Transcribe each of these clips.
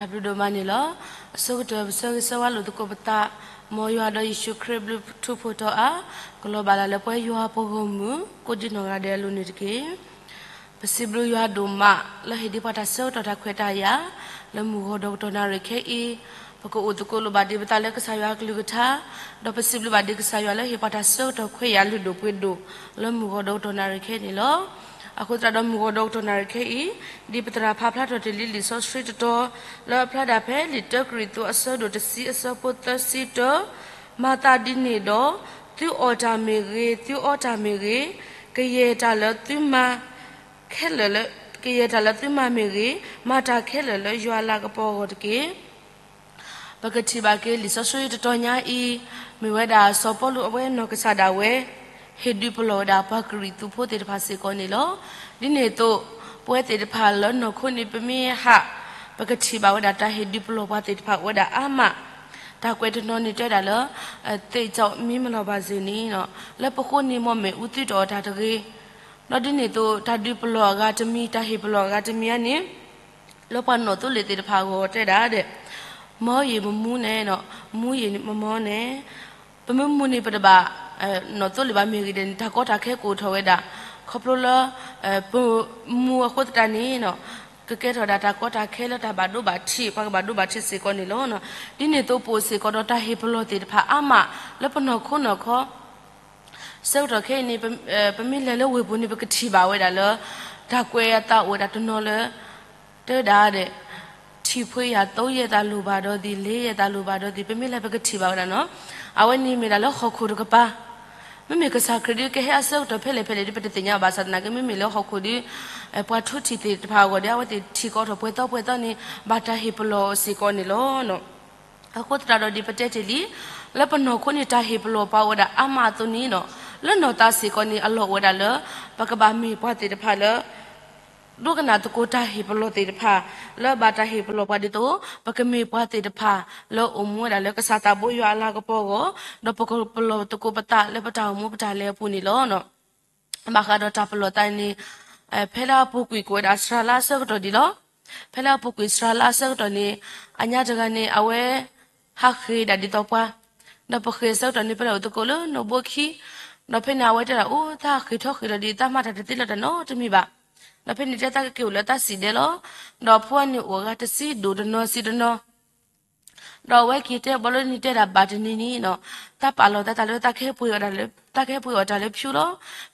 တၢ်ဘျုးဒိၣ်မးန့ၣ်လီၤ. အဆိကတၢၢ် ပဆၢဂ့ၤဆၢဝါလိာ်သကိးပသး, မ်ယွၤဒီးယ့ၣ်ၡူးခရံာ်ဘျုးထူးဖှိၣ်ထီၣ်အါ, ကလီၤဘၣ်လၢ်လၢပဝဲယွၤအပှၤဂီၢ်မုၢ် ကိးဒံနီၢ်ဂၤဒဲးအလိၤန့ၣ်တက့ၢ်. ပစံးဘျုးယွၤဒိၣ်မး လၢဟ့ၣ်ဒံးပှၤတၢ်ဆၢကတီၢ်တၢ်ခွဲးတၢ်ယာ် လၢမုၢ်ဂီၤဒီးကတီၢ်နၣ်ရံၣ်ခဲအံၤ, ပကအိၣ်သကိးလိာ်ဘၣ်ဒံးပသးလၢကစၢ်ယွၤအကလုၢ်ကထါ, ဒီးပစံးဘျုးဘၣ်ဒံးကစၢ်ယွၤလၢဟ့ၣ်ပှၤတၢ်ဆၢကတီၢ်ခွဲးယာ်လုၢ်ဒိၣ်ပှ့ၤဒိၣ် လၢမုၢ်ဂီၤဒီးကတီၢ်နၣ်ရံၣ်ခဲအံၤန့ၣ်လီၤ. အဃိသတးဒီးမုၢ်ဂီၤဒီးကတီၢ်နၣ်ရံၣ်ခဲအံၤ, ဒ်ပသရၣ်ဖးဖျါထီၣ်တ့ၢ်လံလံာ်စီဆှံတတီၤ လၢအဖျါဒၣ်ဖဲလံာ်တၢကရံၣ်သူးအဆၢဒိၣ်တဆံအဆၢဖိသၢဆံတၢ, မၤသးဒ်န့ၣ်ဒီး, သုအီၣ်တၢ်မ့ၢ်ဂ့ၤ, သုအီတၢ်မ့ၢ်ဂ့ၤ, ကယဲၢ်တၢ်လၢသုမၤ ခဲလၢာ်လၢ ကယဲၢ်တၢ်လၢသုမၤမ့ၢ်ဂ့ၤ, မၤတၢ်ခဲလၢာ်လၢယွၤအလၤကပီၤအဂီၢ်တက့ၢ်. ပကထံၣ်ဘၣ်က့ၤလံာ်စီဆှံတတီၤညါအံၤ, မ့ၢ်ဝဲဒၣ်စီၤပီလူးအဝဲနီၢ်ကစၢ်ဒၣ်ဝဲ ဟ့ၣ်ဒုးပလီၢ်ဝဲဒၣ်ပှၤကရံၣ်သူးဖိသ့ၣ်တဖၣ်စ့ၢ်ကီးန့ၣ်လီၤ. ဒ်န့ၣ်အသိး, ပဝဲသ့ၣ်တဖၣ်လၢနီၢ်ခိန့ၣ်ပမ့ၢ်ဟး, ပကထံၣ်ဘၣ်ဝဲဒၣ်တၢ်ဟ့ၣ်ဒုးပလီၢ်ပှၤသ့ၣ်တဖၣ်အိၣ်ဝဲဒၣ်အါမး, တၢ်ကွဲးတနီၤန့ၣ်တဲဒၣ်လၢ သ့ၣ်ကၠီမံမလီၤဘၣ်စ့ၢ်န့ၣ်, လၢပဃိန့ၣ်မ်မ့ၣ်အူသုတအီၣ်တၢ်တဂ့ၤ, ဒီးဒ်န့ၣ်အသိး တၢ်ဒုးပလီၢ်အဂၤတမံၤ တၢ်ဟ့ၣ်ပလီၢ်အဂၤတမံၤဧါန့ၣ်, လၢပှၤနီၣ်သိလ့ၣ်သ့ၣ်တဖၣ်အဂီၢ်တဲဒၣ်ဒီး, မ်ယံာ်မမူန့ၣ်, မူယံာ်မမီန့ၣ်, ပမ့ၢ်မူန့ၣ်ပတဘၣ် နီၣ်သိလ့ၣ်ဘၣ်မ့ၢ်ဂ့ၤဒဲးန့ၣ် တၢ်ကီတၢ်ခဲကအိၣ်ထီၣ်ဝဲဒၣ်, ခီဖျိလၢ ပမူအဃိသတးန့ၣ်, ကကဲထီၣ်ဒၣ်တၢ်ကီတၢ်ခဲလၢတၢ်ဘၣ်ဒိဘၣ်ထံး ပှၤကဘၣ်ဒိဘၣ်ထံးစ့ၢ်ကီးန့ၣ်လီၤ. ဒ်န့ၣ်အသိးပအိၣ်စ့ၢ်ကီးဒီးတၢ်ဟ့ၣ်ပလီၢ်သ့ၣ်တဖၣ်အါမး လၢပနီၢ်ခိနီၢ်ခီ ဆၢကတီၢ်ခဲအံၤန့ၣ် ပမ့ၢ်လဲၤလၢဝ့ၢ်ပူၤန့ၣ် ပကထံၣ်ဘၣ်ဝဲဒၣ်လၢ တၢ်ကွဲးအသးအိၣ်ဝဲဒၣ်တနီၤလၢ တဲဝဲဒၣ်ဒီး ထံၣ်ဖှံယၤ သုံးရက် သးလိၣ်ဘၣ်ဒီးသ့ၣ် လေးရက် သးလိၣ်ဘၣ်ဒီးသ့ၣ် ပမ့ၢ်လဲၤပကထံၣ်ဘၣ်ဝဲဒၣ်နီၤ. အဝဲန့ၣ်မ့ၢ်ဒၣ်လၢဟီၣ်ခိၣ်တကပၤ မ့မ့ၢ်ကစၢ်ခရံာ်ဒုးကဟဲအဆၢကတီၢ်ဖဲလဲၣ်ဖဲလဲၣ်ဒီး ပတသ့ၣ်ညါဘၣ်ဆၣ်သနာ်က့ မ့မ့ၢ်လၢဟီၣ်ခိၣ်ဒီး ပှၤထူထံၣ်သ့ၣ်တဖၣ်အဂီၢ်ဒီး အဝဲသ့ၣ်ထံၣ်ကီးထီၣ်ပှဲၤသီပှဲၤသီန့ၣ် ဘၣ်တၢ်ဟ့ၣ်ပလီၢ်စ့ၢ်ကီးန့ၣ်လီၤ. အဃိသတးဒီးဒ်ပတဲတ့ၢ်လံ, လၢပနီၢ်ခိန့ၣ် တၢ်ဟ့ၣ်ပလီၢ်ပှၤအိၣ်ဝဲဒၣ်အါမးအသိးန့ၣ်ဒီး လၢနီၢ်သးစ့ၢ်ကီးန့ၣ် အလီၢ်အိၣ်ဝဲဒၣ်လၢ ပကဘၣ်မ့ၢ်ပှၤသ့ၣ်တဖၣ်လၢ ဒိကနၣ်သကိးတၢ်ဟ့ၣ်ပလီၢ်သ့ၣ်တဖၣ် လၢဘၣ်တၢ်ဟ့ၣ်ပလီၢ်ပှၤဒ်သိး ပကမ့ၢ်ပှၤသ့ၣ်တဖၣ် လၢအိၣ်မူဝဲဒၣ်လၢကစၢ်သးဘိယွၤအလၤကပီၤအဂီၢ်, ဒီးပကပလီၢ်သကိးပသးလၢပတၢ်အိၣ်မူပတၢ်လဲၤအပူၤန့ၣ်လီၤ. ဘၣ်ဃးဒီးတၢ်ပလီၢ်သးန့ၣ် ဖဲလၢအပူၤကွံာ်ကအိၣ်ဝဲဒၣ်စှၤလၢအဆၢကတီၢ်ဒံးလီၤ. ဖဲလၢအပူၤကွံာ်စှၤလၢအဆၢကတီၢ်န့ၣ် အညါတဂၤန့ၣ် အဝဲ ဟးဃ့ၢ်ဒၣ်ဒ်သိးပှၤ, ဒီးပဃ့ၢ်အဆၢကတီၢ်န့ၣ် ပလဲၤအိၣ်သကိးလၢနီၣ်ဘိခံ, ဒီးဖဲန့ၣ်အဝဲတဲဒၣ် အိၣ် တၢ်ဃ့ၢ်ထီၣ်ဃ့ၢ်လီၤဒ် တၢ်မၤတၢ်တသ့လၢၤတၢ်နီတမံၤဘၣ်. ဒီးဖဲန့ၣ်တဲတၢ်ကက့ၤအိၣ်လၢတၢ်စံၣ်ဒဲလီၤ. ဒီးအဖိအန့ၣ်အိၣ်အဂၤတဆံဒိၣ်တနီၤဆံးတနီၤ ဒီးအဝဲက့ၤတဲဘီလၢန့ၣ်တဲဒၣ်ဘၣ်တနံၤန့ၣ်နီၤ, တၢ်ပာ်လီၤတၢ်သးလၢတၢ်ကဟဲပှ့ၤအီၣ်တၢ်လၢ တၢ်ကဟဲပှ့ၤအီၣ်တၢ်လၢဖၠူလီၤ.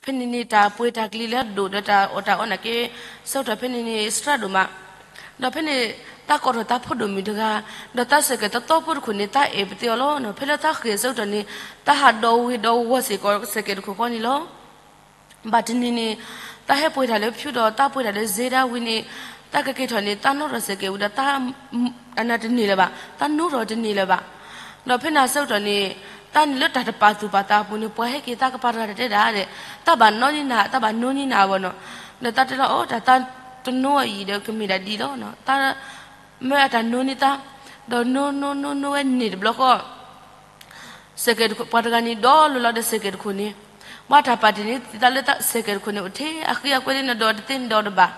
ဖဲန့ၣ်န့ၣ် တၢ်ပှ့ၤတၢ်ကျံၤလၢအဒိၣ်ဒီးတၢ်အီၣ်တၢ်အီနာ်က့ ဆၢကတီၢ်ဖဲန့ၣ်န့ၣ် စှၤဒိၣ်မး, ဒီးဖဲန့ၣ် တၢ်ကိးထီၣ်တၢ်ဖိဒိၣ်မုၣ်တဂၤ, ဒီးတၢ်စဲးကဲးသီသီဖိတခိၣ်န့ၣ် တၢ်အဲၣ်ပသ့အီၤလီၤ. ဖဲလၢတၢ်ဃ့ၢ်အဆၢကတီၢ်န့ၣ် တၢ်ဟးဒီဝ့ၤဒီဝီၤစ့ၢ်ကီးစဲးကဲးတခိၣ်ဃီန့ၣ်လီၤ. ဘၣ်တနံၤန့ၣ် တၢ်ဟဲပှ့ၤတၢ်လၢဖၠူဒီးတၢ်ပှ့ၤတၢ်လၢစ့ဒၣ်ဝံၤန့ၣ် တၢ်ကက့ၤထီၣ်န့ၣ် တၢ်နီထီၣ်စဲးကဲးဝံၤဒီး တၢ် အနၢ်တန့ၢ်လၢၤဘၣ်, တၢ်နူထီၣ်တန့ၢ်လၢၤဘၣ်. ဒီးဖဲန့ၣ်အဆၢကတီၢ်န့ၣ် တၢ်န့ၣ်လၢတၢ်တပာ်သူၣ်ပာ်သးအပူၤန့ၣ် ပှၤဟဲက့ၤသးကပၤတဂၤတတဲဒၣ်ဒီး တၢ်ဘၣ်နီနံနၤ တၢ်ဘၣ်နီနံနၤအဂီၢ်နီၤ. ဒီးတၢ်တဲလီၤအီၤ တၢ်သးတနီအံၤဒီးကမ့ၢ်ဒၣ်ဒ်လီၤ. တၢ် မၢအတၢ်နီန့ၢ်သး, ဒီးနီနီနီနီဝဲန့ၣ်တဘျီဃီ စဲးကဲးတခိၣ် ပှၤတဂၤန့ၣ် ဒီးလိၤလီၤဒီးစဲးကဲးတခိၣ်န့ၣ်, ဘၣ်တၢ်ပာ်တ့ၢ်န့ၢ်သးလၢစဲးကဲးတခိၣ်န့ၣ် အိၣ်ထဲအဃံအကွဲလၢနဒီးတသ့နဒီးတဘၣ်.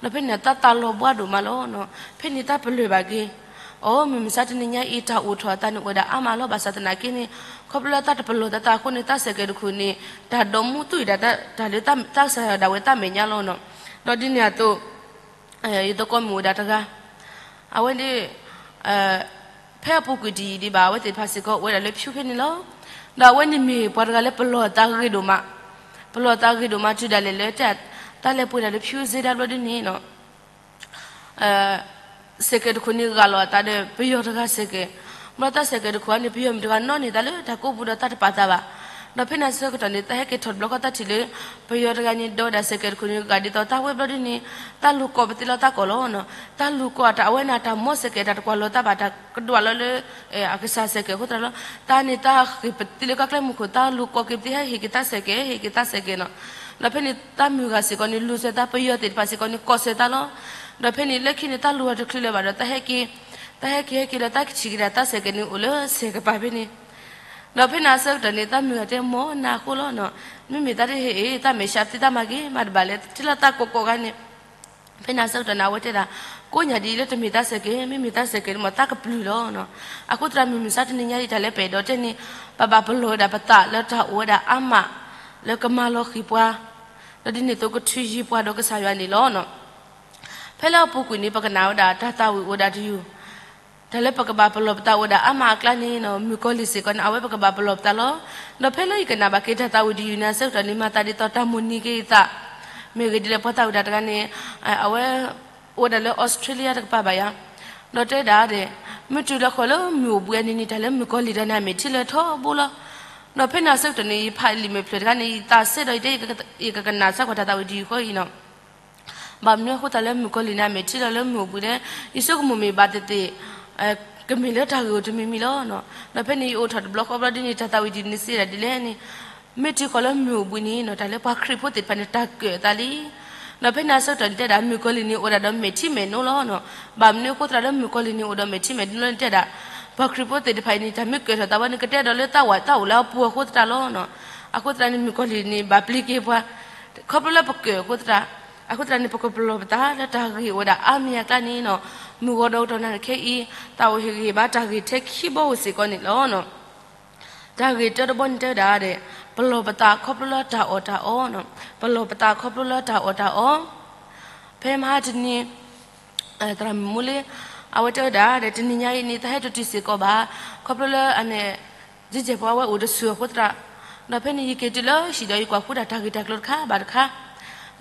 ဒီးဖဲန့ၣ်တၢ်သးလီၤဘှါဒိၣ်မးလီၤ. ဖဲန့ၣ်တၢ်ပလၢၢ်ဘၣ်က့ၤ, အိ မုၢ်မဆါတနံၤညါအံၤ တၢ်အိၣ်ထီၣ်အသးန့ၣ်အိၣ်ဝဲဒၣ်အါမးလီၤ. ဘၣ်ဆၣ်သနာ်က့န့ၣ် ခီဖျိလၢတၢ်တပလီၢ်သးအဃိန့ၣ် တၢ်စဲးကဲးတခိၣ်န့ၣ် တၢ်ဒိးမူသူၣ်အံၤဒၣ်တၢ်လၢတၢ်ကစၢ်ယွၤဒၣ်ဝဲတၢ်မဲာ်ညါလီၤနီၤ. ဒီးဒ်န့ၣ်အသိး ယသကိးမုၣ်ဝဲဒၣ်တဂၤ, အဝဲန့ၣ် ဖဲအပူၤကွံာ်တယံာ်ဒံးဘၣ် အဝဲသ့ၣ်တဖၣ်စ့ၢ်ကီးအိၣ်ဝဲဒၣ်လၢဖၠူဖဲန့ၣ်လီၤ. ဒီးအဝဲန့ၣ်မ့ၢ်ပှၤတဂၤလၢပလီၢ်အသးဂ့ၤဒိၣ်မး, ပလီၢ်အသးဂ့ၤဒိၣ်မးတုၤဒၣ်လဲာ်လၢ တၢ်လဲၤပှ့ၤတၢ်လၢဖၠူစ့ဒၣ်ဘျီဒ်န့ၣ်နီၤ စဲးကဲးတခိၣ်န့ၣ် ဂာ်လီၤအသးဒီးပယီၤတဂၤစဲးကဲး, ဘျီတၢ်စဲးကဲးတခိၣ်န့ၣ် ပယီၤမုၣ်တဂၤနီၣ်န့ၢ်သးလၢတၢ်ကိးပူၤဒီးတၢ်တပာ်သးဘၣ်. ဒီးဖဲန့ၣ်အဆၢကတီၢ်န့ၣ် တၢ်ဟဲက့ၤထီၣ်တဘျီဃီတၢ်ထံၣ်လၢ ပယီၤတဂၤန့ၣ် ဒီးဝဲဒၣ်စဲးကဲးတခိၣ်န့ၣ် ဂာ်ဒ်သိးတၢ်ဝဲဘျီဒ်န့ၣ် တၢ်လူၤကိးပသ့လီၤတၢ်ကိးလီၤနီၤ. တၢ်လူၤကိးအတၢ်အဝဲန့ၣ် တၢ်မီစဲးကဲး တၢ်တကွၢ်လီၤတၢ်ဘၣ် တၢ်ကဒွးလီၤလၢ အကစၢ်စဲးကဲးအဃိသတးလီၤ. တၢ်န့ၣ်တၢ်ဃ့ၢ်ပသ့လၢကီၢ်ကျဲမုၢ်ခိၣ် တၢ်လူၤကိးက့ၤပသ့ ဟဲဟ့ၣ်က့ၤတၢ်စဲးကဲး ဟဲဟ့ၣ်က့ၤတၢ်စဲးကဲးနီၤ. ဒီးဖဲန့ၣ်တၢ်မုၢ်ဂၤစ့ၢ်ကီးန့ၣ် လူၤစဲးသး ပယီၤသ့ၣ်တဖၣ်စ့ၢ်ကီးန့ၣ် ကိးစဲးသးလီၤ. ဒီးဖဲန့ၣ်လၢခံန့ၣ် တၢ်လူၤအတချုးလၢၤဘၣ်ဒီး တၢ်ဟဲက့ၤ, တၢ်ဟဲက့ၤဟဲက့ၤလၢတၢ်ကထံၣ်က့ၤဒၣ်တၢ်စဲးကဲးန့ၣ်အိၣ်လၢစဲးကပၤဖဲန့ၣ်. ဒီးဖဲန့ၣ်အဆၢကတီၢ်န့ၣ် တၢ်မုၢ်ဂၤတဲ မ်နၤအဃိလီၤနီၤ. မ့မ့ၢ်တၢ်တဟ့ၣ်အံၤ တၢ်မဲာ်ဆှးသ့တၢ်မၤက့ၤမးတဘၣ်လဲၣ် ထံၣ်လီၤတၢ်ကိးကိးဂၤန့ၣ် ဖဲန့ၣ်အဆၢကတီၢ်န့ၣ် အဝဲတဲဒၣ်, ကိးညါဒ်အံၤလၢတမ့ၢ်သးစဲးကဲး, မ့မ့ၢ်သးစဲးကဲးန့ၣ်မ့ၢ်သးကပျုၢ်လီၤ. အဃိသတးမုၢ်မဆါတနံၤညါအံၤ တၢ်လၢပအဲၣ်ဒိးတဲန့ၣ်, ပဘၣ်ပလီၢ်ဝဲဒၣ်ပသးလၢတၢ်အိၣ်ဝဲဒၣ်အါမး လၢကမၤလီၤဃံၤပှၤ, ဒီးဒ်န့ၣ်အသိးကထုးယံၤပှၤဒီးကစၢ်ယွၤန့ၣ်လီၤ. ဖဲလၢအပူၤကွံာ်န့ၣ် ပကနၣ်ဝဲဒၣ်တၢ်သးဝံၣ်အိၣ်ဝဲဒၣ်တယုၢ်, တၢ်လၢပကဘၣ်ပလီၢ်ပသးအိၣ်ဝဲဒၣ်အါမးအကျါန့ၣ် မုၣ်ကီၤလံၢ်စ့ၢ်ကီးန့ၣ် အဝဲပကဘၣ်ပလီၢ်ပသးလီၤ. ဒီးဖဲလၢယကနၣ်ဘၣ်က့ၤတၢ်သးဝံၣ်တယုၢ်န့ၣ်အဆၢကတီၢ်န့ၣ် မၤသးဒ်သိးတၢ်မိၣ်န့ၢ်က့ၤယသး, မ့ၢ်ဂ့ၤဒ်လဲၣ် ပှၤသးဝံၣ်တၢ်တဂၤန့ၣ် အဝဲ အိၣ်ဝဲဒၣ်လၢ Australia တကပၤဘၣ်ယၤ, ဒီးတဲဒၣ်ဒီး, မ့ၢ်တုၤလၢဃီၤလၢမုၢ်အိၣ်ဘှံးအနံၤန့ၣ် တၢ်လၢမုၣ်ကီၤလံၢ်တဂၤန့ၣ် အမဲာ်ထံလၢထီဘိလီၤ. ဒီးဖဲန့ၣ်အဆၢကတီၢ်န့ၣ် ယဖးလံာ်မဲာ်ဖျၢၣ်တခါန့ၣ် ယသးစဲဒီးယတဲ ယကကနၣ်စၢ်ကွၢ်တၢ်သးဝံၣ်တယုၢ်ဃီအံၤန့ၣ် ဘၣ်မနုၤအဃိသတးလၢမုၣ်ကီၤလံၢ်န့ၣ် အမဲာ်ထံလီၤလၢမုၢ်အိၣ်ဘှံးလဲၣ်, ယဆိကမိၣ်မ့ၢ်ဘၣ်သ့ၣ်သ့ၣ် ကမ့ၢ်လၢတၢ်ဂ့ၢ်အိၣ်တမံၤမံၤလီၤ. ဒီးဖဲန့ၣ်ယအိၣ်ထီၣ်တဘျီဃီဘျီဒ်န့ၣ် တၢ်သးဝံၣ်တယုၢ်န့ၣ်စံးဒၣ်ဒ်လဲၣ်န့ၣ်, မ့ၢ်တုၤဃီၤလၢမုၢ်အိၣ်ဘှံးန့ၣ် တၢ်လၢပှၤခရံာ်ဖိသ့ၣ်တဖၣ်န့ၣ် တၢ်ကၢၣ်အသးလံ. ဒီးဖဲန့ၣ်အဆၢကတီၢ်န့ၣ်တဲဒၣ် မုၣ်ကီၤလံၢ်န့ၣ်အိၣ်ဒၣ်ဒီးမဲာ်ထံမဲာ်နိလီၤ. ဘၣ်မနုၤအဃိသတးလၢမုၣ်ကီၤလံၢ်န့ၣ်အိၣ်ဒီးမဲာ်ထံမဲာ်နိလီၤန့ၣ်တဲဒၣ်, ပှၤခရံာ်ဖိသ့ၣ်တဖၣ်အံၤန့ၣ် တၢ်မ့ၢ်ကၢၣ်ထီၣ်သးဝဲန့ၣ် ကတဲဒီးလၢသးဝးသးအိၣ်လၢအပူၤအဃိသတးလီၤ. အဃိသတးန့ၣ် မုၣ်ကီၤလံၢ်န့ၣ် ဘၣ်ပျံၤက့ၤပှၤ ခီဖျိလၢပကၢၣ်အဃိသတး, အဃိသတးန့ၣ် ပကပလီၢ်ပသးလၢတၢ်ဂ့ၢ်အိၣ်ဝဲဒၣ်အါမံၤအကျါန့ၣ် မုၢ်ဂီၤဒီးကတီၢ်နၣ်ရံၣ်ခဲအံၤ သးအိၣ်ဟ့ၣ်ဂံၢ်ဟ့ၣ်ဘါတၢ်ဂ့ၢ်ထဲခံဘီအိၣ်စ့ၢ်ကီးန့ၣ်လီၤ. တၢ်ဂ့ၢ်တၢတဘီန့ၣ်တဲဝဲဒၣ်ဒီး, ပလီၢ်ပသးခီဖျိလၢတၢ်အီၣ်တၢ်အီ, ပလီၢ်ပသးခီဖျိလၢတၢ်အီၣ်တၢ်အီ ဖဲမဟါတနံၤ သရၣ်မုၣ်မူလ့ အဝဲတဲဝဲဒၣ်ဒီး တနံၤညါအံၤန့ၣ် သးဟဲတတုၤစ့ၢ်ကီးဘၣ်, ခီဖျိလၢအန့ၣ် ယကဲၢ်ပှၤဝဲအိၣ်တဆူၣ်အဃိသတး, ဒီးဖဲန့ၣ်ယက့ၤတုၤလၢဟံၣ်ဒီးယကွၢ်ဃုာ်ဒၣ်တၢ်ဂ့ၢ်တၢ်ကျိၤတခါဘၣ်တခါ,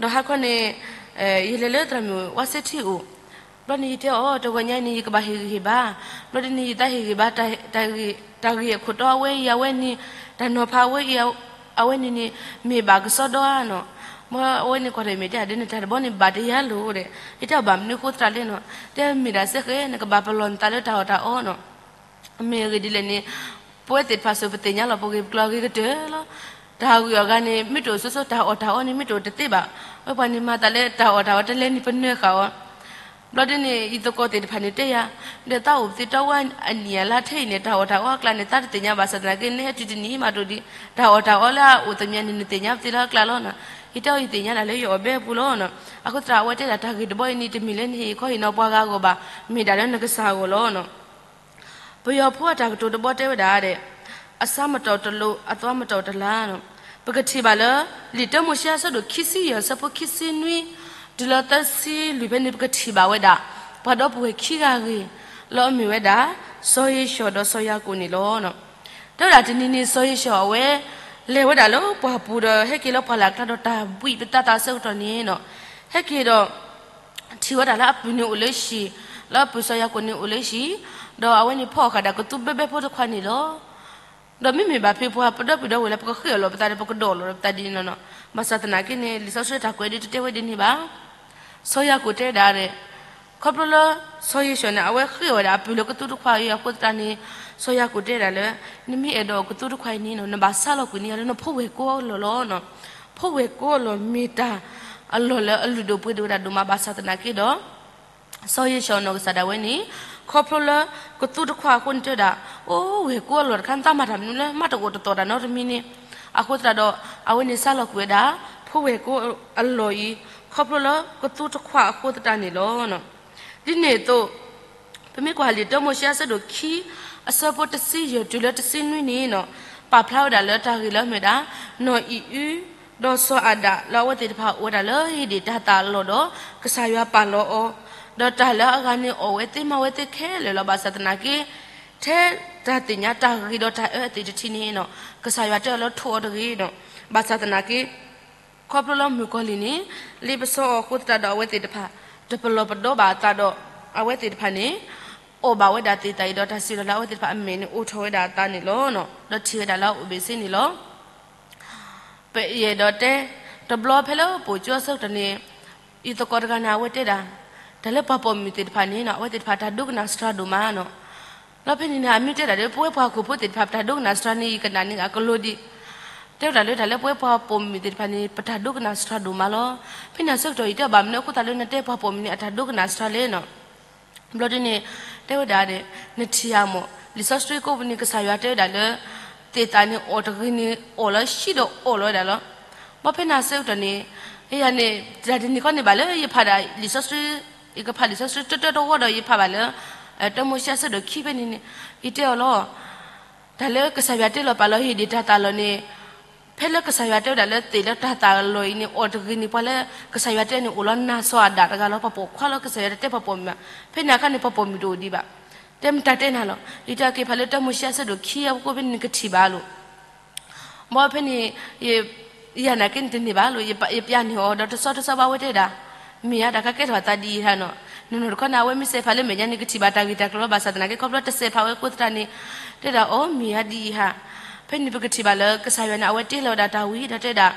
ဒီးဟါခီန့ၣ် ယလဲၤလၢသရၣ်မုၣ်ဝါစ့ထံအိၣ်, ဘျီန့ၣ်ယတဲအီၤ တဂီၤညါအံၤန့ၣ် ယကဘၣ်ဟ့ၣ်ဂံၢ်ဟ့ၣ်ဘါ, ဘျီဒ်န့ၣ်ယသးဟ့ၣ်ဂံၢ်ဘါ တၢ်ဂ့ၢ်အခိၣ်တီအဝဲအံၤအဝဲန့ၣ်, တၢ်နီၤဖးအဝဲအံၤ အဝဲန့ၣ်န့ၣ် မ့ၢ်ဘၣ်ကစီဒီဧါနီၤ, မ့ၢ်အဝဲန့ၣ်ကွၢ်ထီၣ်အံၤမ့ၢ်တဲဒ်န့ၣ် တၢ်တဘီန့ၣ်ဘၣ်တယါလိၤဒီး ယတဲအီၤဘၣ်မနုၤအဃိသတးလဲၣ်နီၤ, တဲမ့ၢ်ဒၣ်စ့ၢ်ကီး နကဘၣ်ပလီၢ်နသးလၢတၢ်အီၣ်တၢ်အီနီၤ မ့ၢ်အဂ့ၢ်ဒ်လဲၣ်န့ၣ်, ပဝဲသ့ၣ်တဖၣ်စ့ၢ် ပသ့ၣ်ညါလီၤပဂ့ၢ်ပကျိၤအဂ့ၤကတၢၢ်လီၤ. တၢ်ဂ့ၢ်အဂၤန့ၣ် မ့ၢ်တအိၣ်ဆိဆိ တၢ်အီၣ်တၢ်အီန့ၣ် မ့ၢ်တအိၣ်တသ့ဘၣ်. ဝဲပှၤန့ၣ်မၤသးလၢတၢ်အီၣ်တၢ်အီတလဲန့ၣ် ပနၢၤဃာ်အီၤ. ဘျီဒ်န့ၣ် ယသကိးသ့ၣ်တဖၣ်န့ၣ်တဲယၤ, ဒီးသးအိၣ်ပသံတီဝဲအနံၣ်အလါထဲအံၤန့ၣ် တၢ်အီၣ်တၢ်အီအကျါန့ၣ် သးတသ့ၣ်ညါဘၣ်ဆၣ်သနာ်က့ နဟဲတုၤတနံၤမးဒိၣ်ဒံး တၢ်အီၣ်တၢ်အီလၢအအိၣ်သ့ၣ်ညါန့ၣ် နသ့ၣ်ညါပသ့လၢအကျါလီၤနီၤ. ယတဲအီၤ ယသ့ၣ်ညါဒၣ်လၢယအီၣ်ဘဲအပူၤလီၤနီၤ. အဃိသတးအဝဲတဲဒၣ်တၢ်ဂ့ၢ်တဘီအံၤန့ၣ် တမ့ၢ်လၢနဟ့ၣ်ခီဟ့ၣ်နီၤပှၤဂၤအဂီၢ်ဘၣ်, မ့ၢ်ဒၣ်လၢနကစၢ်အဂီၢ်လီၤနီၤ. ပယီၤဖိအတၢ်ကတိၤတဘီတဲဝဲဒၣ်ဒီး, အဆါမတီၢ်တလိၤ အသွါမတီၢ်တလၤ. ပကထံၣ်ဘၣ်လၢ လံာ်တၢမိၤၡ့အဆၢဒိၣ်ခံဆံယဲၢ် အဆၢဖိခံဆံနွံ တုၤလၢသၢဆံလွံၢ်ဖဲန့ၣ် ပကထံၣ်ဘၣ်ဝဲဒၣ် ပှၤဒီပုၢ်ဝဲၢ်ခံဂၤအဂ့ၢ် လၢအမ့ၢ်ဝဲဒၣ် စီၤယ့ၡီၤဒီးစီၤယၤကိာ်န့ၣ်လီၤ. တဲဝဲဒၣ်တနံၤန့ၣ် စီၤယ့ၡီၤအဝဲ လဲၤဝဲဒၣ်လၢပှၢ်ပူၤဒီး ဟဲက့ၤလၢပှၢ်လၢ်ကျါဒီးတၢ်ဘှံးပသးသးအဆၢကတီၢ်န့ၣ်နီၤ, ဟဲက့ၤဒီး ထံၣ်ဝဲဒၣ်လၢအပုၢ်န့ၣ်အိၣ်လၢဟံၣ်, လၢအပုၢ်စီၤယၤကိာ်န့ၣ်အိၣ်လၢဟံၣ်, ဒီးအဝဲန့ၣ်ဖီၣ်အီၣ်ဃာ်ဒၣ်ကသူဘဲဘဲဖိတခွါန့ၣ်လီၤ. ဒီးမ့မ့ၢ်ဘၣ်ဖဲပှၤပဒီပုၢ်ဒီဝဲၢ်လၢ ပကဃ့အီၣ်လီၤပသးဒီး ပကဒိးလီၤပသးဒ်န့ၣ်လီၤနီၤ. ဘၣ်ဆၣ်သနာ်က့န့ၣ် လံာ်စီဆှံတၢ်ကွဲးဒ်တတဲဝဲဒ်န့ၣ်ဘၣ်. စီၤယၤကိာ်တဲဒၣ်ဒီး ခီဖျိလၢ စီၤယ့ၡီၤန့ၣ် အဝဲဃ့အီၣ်ဝဲဒၣ်အပုၢ်လၢကသူတခွါအံၤအဃိသတးန့ၣ်, စီၤယၤကိာ်တဲဒၣ်လၢ နမ့ၢ်အဲၣ်ဒိးအီၣ်ကသူတခွါအံၤန့ၣ်နီၤ နဘၣ်ဆါလီၤကွံာ်န့ၢ်ယၤလၢနဖိဝဲၢ်ကိးအလီၢ်လီၤ. ဖိဝဲၢ်ကိးအလီၢ်မ့ၢ်တၢ်အလီၢ်လၢအလုၢ်ဒိၣ်ပှ့ၤဒိၣ်ဝဲဒၣ်ဒိၣ်မးဘၣ်ဆၣ်သနာ်က့ဒီး စီၤယ့ၡီၤနီၢ်ကစၢ်ဒၣ်ဝဲန့ၣ် ခီဖျိလၢကသူတခွါအဃိန့ၣ်တဲဝဲဒၣ်, အိၣ်ဝဲၢ်ကိးအလီၢ်တခါ နသးမၤတၢ်မနုၤလဲၣ် မၤတအိၣ်တသီၣ်တၢ်နီတမံၤန့ၣ်, အဃိသတးဒီး အဝဲန့ၣ်စါလီၤကွံာ်ဝဲဒၣ် ဖိဝဲၢ်ကိးအလီၢ်အံၤ ခီဖျိလၢကသူတခွါအဃိသတးန့ၣ်လီၤ. ဒ်န့ၣ်အသိး ပမ့ၢ်ကွၢ်လံာ်တၢမိၤၡ့အဆၢဒိၣ်ခံ အဆၢဖိတဆံယဲၢ်တုၤလၢတဆံနွံန့ၣ်နီၤ, ပာ်ဖျါဝဲဒၣ်လၢတၢ်ဂ့ၢ်လၢအမ့ၢ်ဝဲဒၣ် နီၢ်အံၤအု ဒီးစီၤအၤဒၣ်လၢအဝဲသ့ၣ်တဖၣ်အိၣ်ဝဲဒၣ်လၢဧ့ၣ်ဒ့ၣ်တၤသၣ်အလီၢ်ဒီး ကစၢ်ယွၤပာ်လီၤအီၤ, ဒီးတၢ်လၢအဂၤန့ၣ်အီၣ်ဝဲသ့မၤဝဲသ့ခဲလၢာ်လီၤ. ဘၣ်ဆၣ်သနာ်က့ ထဲတၢ်သ့ၣ်ညါတၢ်ဂ့ၤဒီးတၢ်အၢအသ့ၣ်တထံၣ်န့ၣ်နီၤ, ကစၢ်ယွၤတဲအီၤလၢထိးအီၤတဂ့ၤနီၤ. ဘၣ်ဆၣ်သနာ်က့ ခီဖျိလၢမုၣ်ကီၤလံၢ်န့ၣ် လ့ပစီအီၤအဃိသတးဒီး အဝဲသ့ၣ်တဖၣ် တပလီၢ်ပဒီဘၣ်အသးဒီး အဝဲသ့ၣ်တဖၣ်န့ၣ် အီၣ်ဘၣ်ဝဲဒၣ်သ့ၣ်သၣ်အံၤဒီး တၢ်စံးလီၤလၢအဝဲသ့ၣ်တဖၣ်အမဲာ်န့ၣ် အိၣ်ထီၣ်ဝဲဒၣ်အသးန့ၣ်လီၤ. ဒီးထံၣ်ဝဲဒၣ်လၢအအိၣ်ဘ့ၣ်ဆ့န့ၣ်လီၤ. ပအဲၣ်ဒိးတဲ တဘျီဖဲလၢပအိၣ်ကၠိအဆၢကတီၢ်န့ၣ် ယသကိးတဂၤန့ၣ် အဝဲတဲဒၣ် တၢ်လၢပှၤပိာ်မုၣ်သ့ၣ်တဖၣ်န့ၣ်နီၤ အဝဲသ့ၣ်တဖၣ်တၢ်ဒိကနၣ်စှၤဒိၣ်မးနီၤ. ဒီးဖဲန့ၣ်န့ၣ် အမ့ၢ်တဲဒၣ်လၢ ပဝဲပှၤဟီၣ်ခိၣ်ဖိသ့ၣ်တဖၣ် ပတၢ်ဒိကနၣ်စှၤန့ၣ် ယကနၣ်န့ၢ်အကလိဒံး တဲဝဲဒၣ်လၢတၢ်လၢပဝဲပှၤပိာ်မုၣ်သ့ၣ်တဖၣ်န့ၣ် ပတၢ်ဒိကနၣ်စှၤဒိၣ်မးလီၤ. ဖဲန့ၣ်အဆၢကတီၢ် ယတဲဘၣ်မနုၤအဃိသတးလၢနတဲပှၤပိာ်မုၣ်န့ၣ် အတၢ်ဒိကနၣ်စှၤလဲၣ်နီၤ. ဘျီဒ်န့ၣ် တဲဝဲဒၣ်ဒီး နထံၣ်ဧါမး လံာ်စီဆှံကိးပူၤန့ၣ် ကစၢ်ယွၤတဲဝဲဒၣ်လၢ သ့ၣ်သၣ်န့ၣ်အီၣ်တဂ့ၤန့ၣ် အီၣ်လီၤဟံးဒီးအီၣ်လီၤဝဲဒၣ်လီၤ. ဘၣ်ဖဲန့ၣ်အဆၢကတီၢ်န့ၣ် ယၤန့ၣ် တၢ်တနံၤခီန့ၣ်ဘၣ်လၢယဖးဒၣ်လံာ်စီဆှံ, ယကဖးလံာ်စီဆှံတၢတၢတဝီဒီး ယဖးဘၣ်လၢ တၢမိၤၡ့အဆၢဒိၣ်ခံဖဲန့ၣ်န့ၣ်, ယတဲအီၤလီၤ. တၢ်လၢကစၢ်ယွၤတ့လီၤပာ်လီၤဟံၣ်ဒံးတၢ်သၣ်လီၤန့ၣ်, ဖဲလၢကစၢ်ယွၤတဲဝဲဒၣ်လၢသ့ၣ်လၢတၢ်သၣ်လီၤအံၤန့ၣ် အီၣ်တဂ့ၤန့ၣ် ပှၤလၢကစၢ်ယွၤတဲန့ၣ် အိၣ်လီၤနၤစီၤအၤဒၣ်တဂၤလီၤ. ပှၤပိာ်ခွါလီၤ ကစၢ်ယွၤတတဲပှၤပိာ်မုၣ်ဘၣ်. ဖဲန့ၣ်အခါန့ၣ် ပှၤပိာ်မုၣ်တအိၣ်ဒံးဘၣ်. တဲမတၤတဲနၤလီၤ. ယတဲအက့ၤဖးလၢတၢမိၤၡ့အဆၢဒိၣ်ခံအဖီခိၣ်ဖဲန့ၣ် နကထံၣ်ဘၣ်လီၤ. ဘၣ်ဖဲန့ၣ် ယနာ်က့န့ၣ်တန့ၢ်ဘၣ်လီၤ. ယပျးန့ၢ်အီၤဒီးတဆီတဆီဘၣ်ဝဲတဲဒၣ်, မ့ၢ်ဧါ တၢ်ကကဲထီၣ်အသးဒ်အံၤဧါနီၤ. နီၢ်နီၢ်တခီန့ၣ် အဝဲမ့ၢ်စဲးဖးလၢမဲာ်ညါန့ၣ် ကထံၣ်ဘၣ်တၢ်ဂ့ၢ်တၢ်ကျိၤလီၤ. ဘၣ်ဆၣ်သနာ်က့ ခီဖျိတစဲးဖးဝဲအဃိသတးန့ၣ် တဲဒၣ်အီၤ မ့ၢ်ဧါဒ်အံၤဧါ. ဖဲန့ၣ်ပကထံၣ်ဘၣ်လၢကစၢ်ယွၤန့ၣ် အဝဲတ့လီၤဝဲဒၣ်တၢ်ဝံၤဒီးတဲဒၣ် တၢ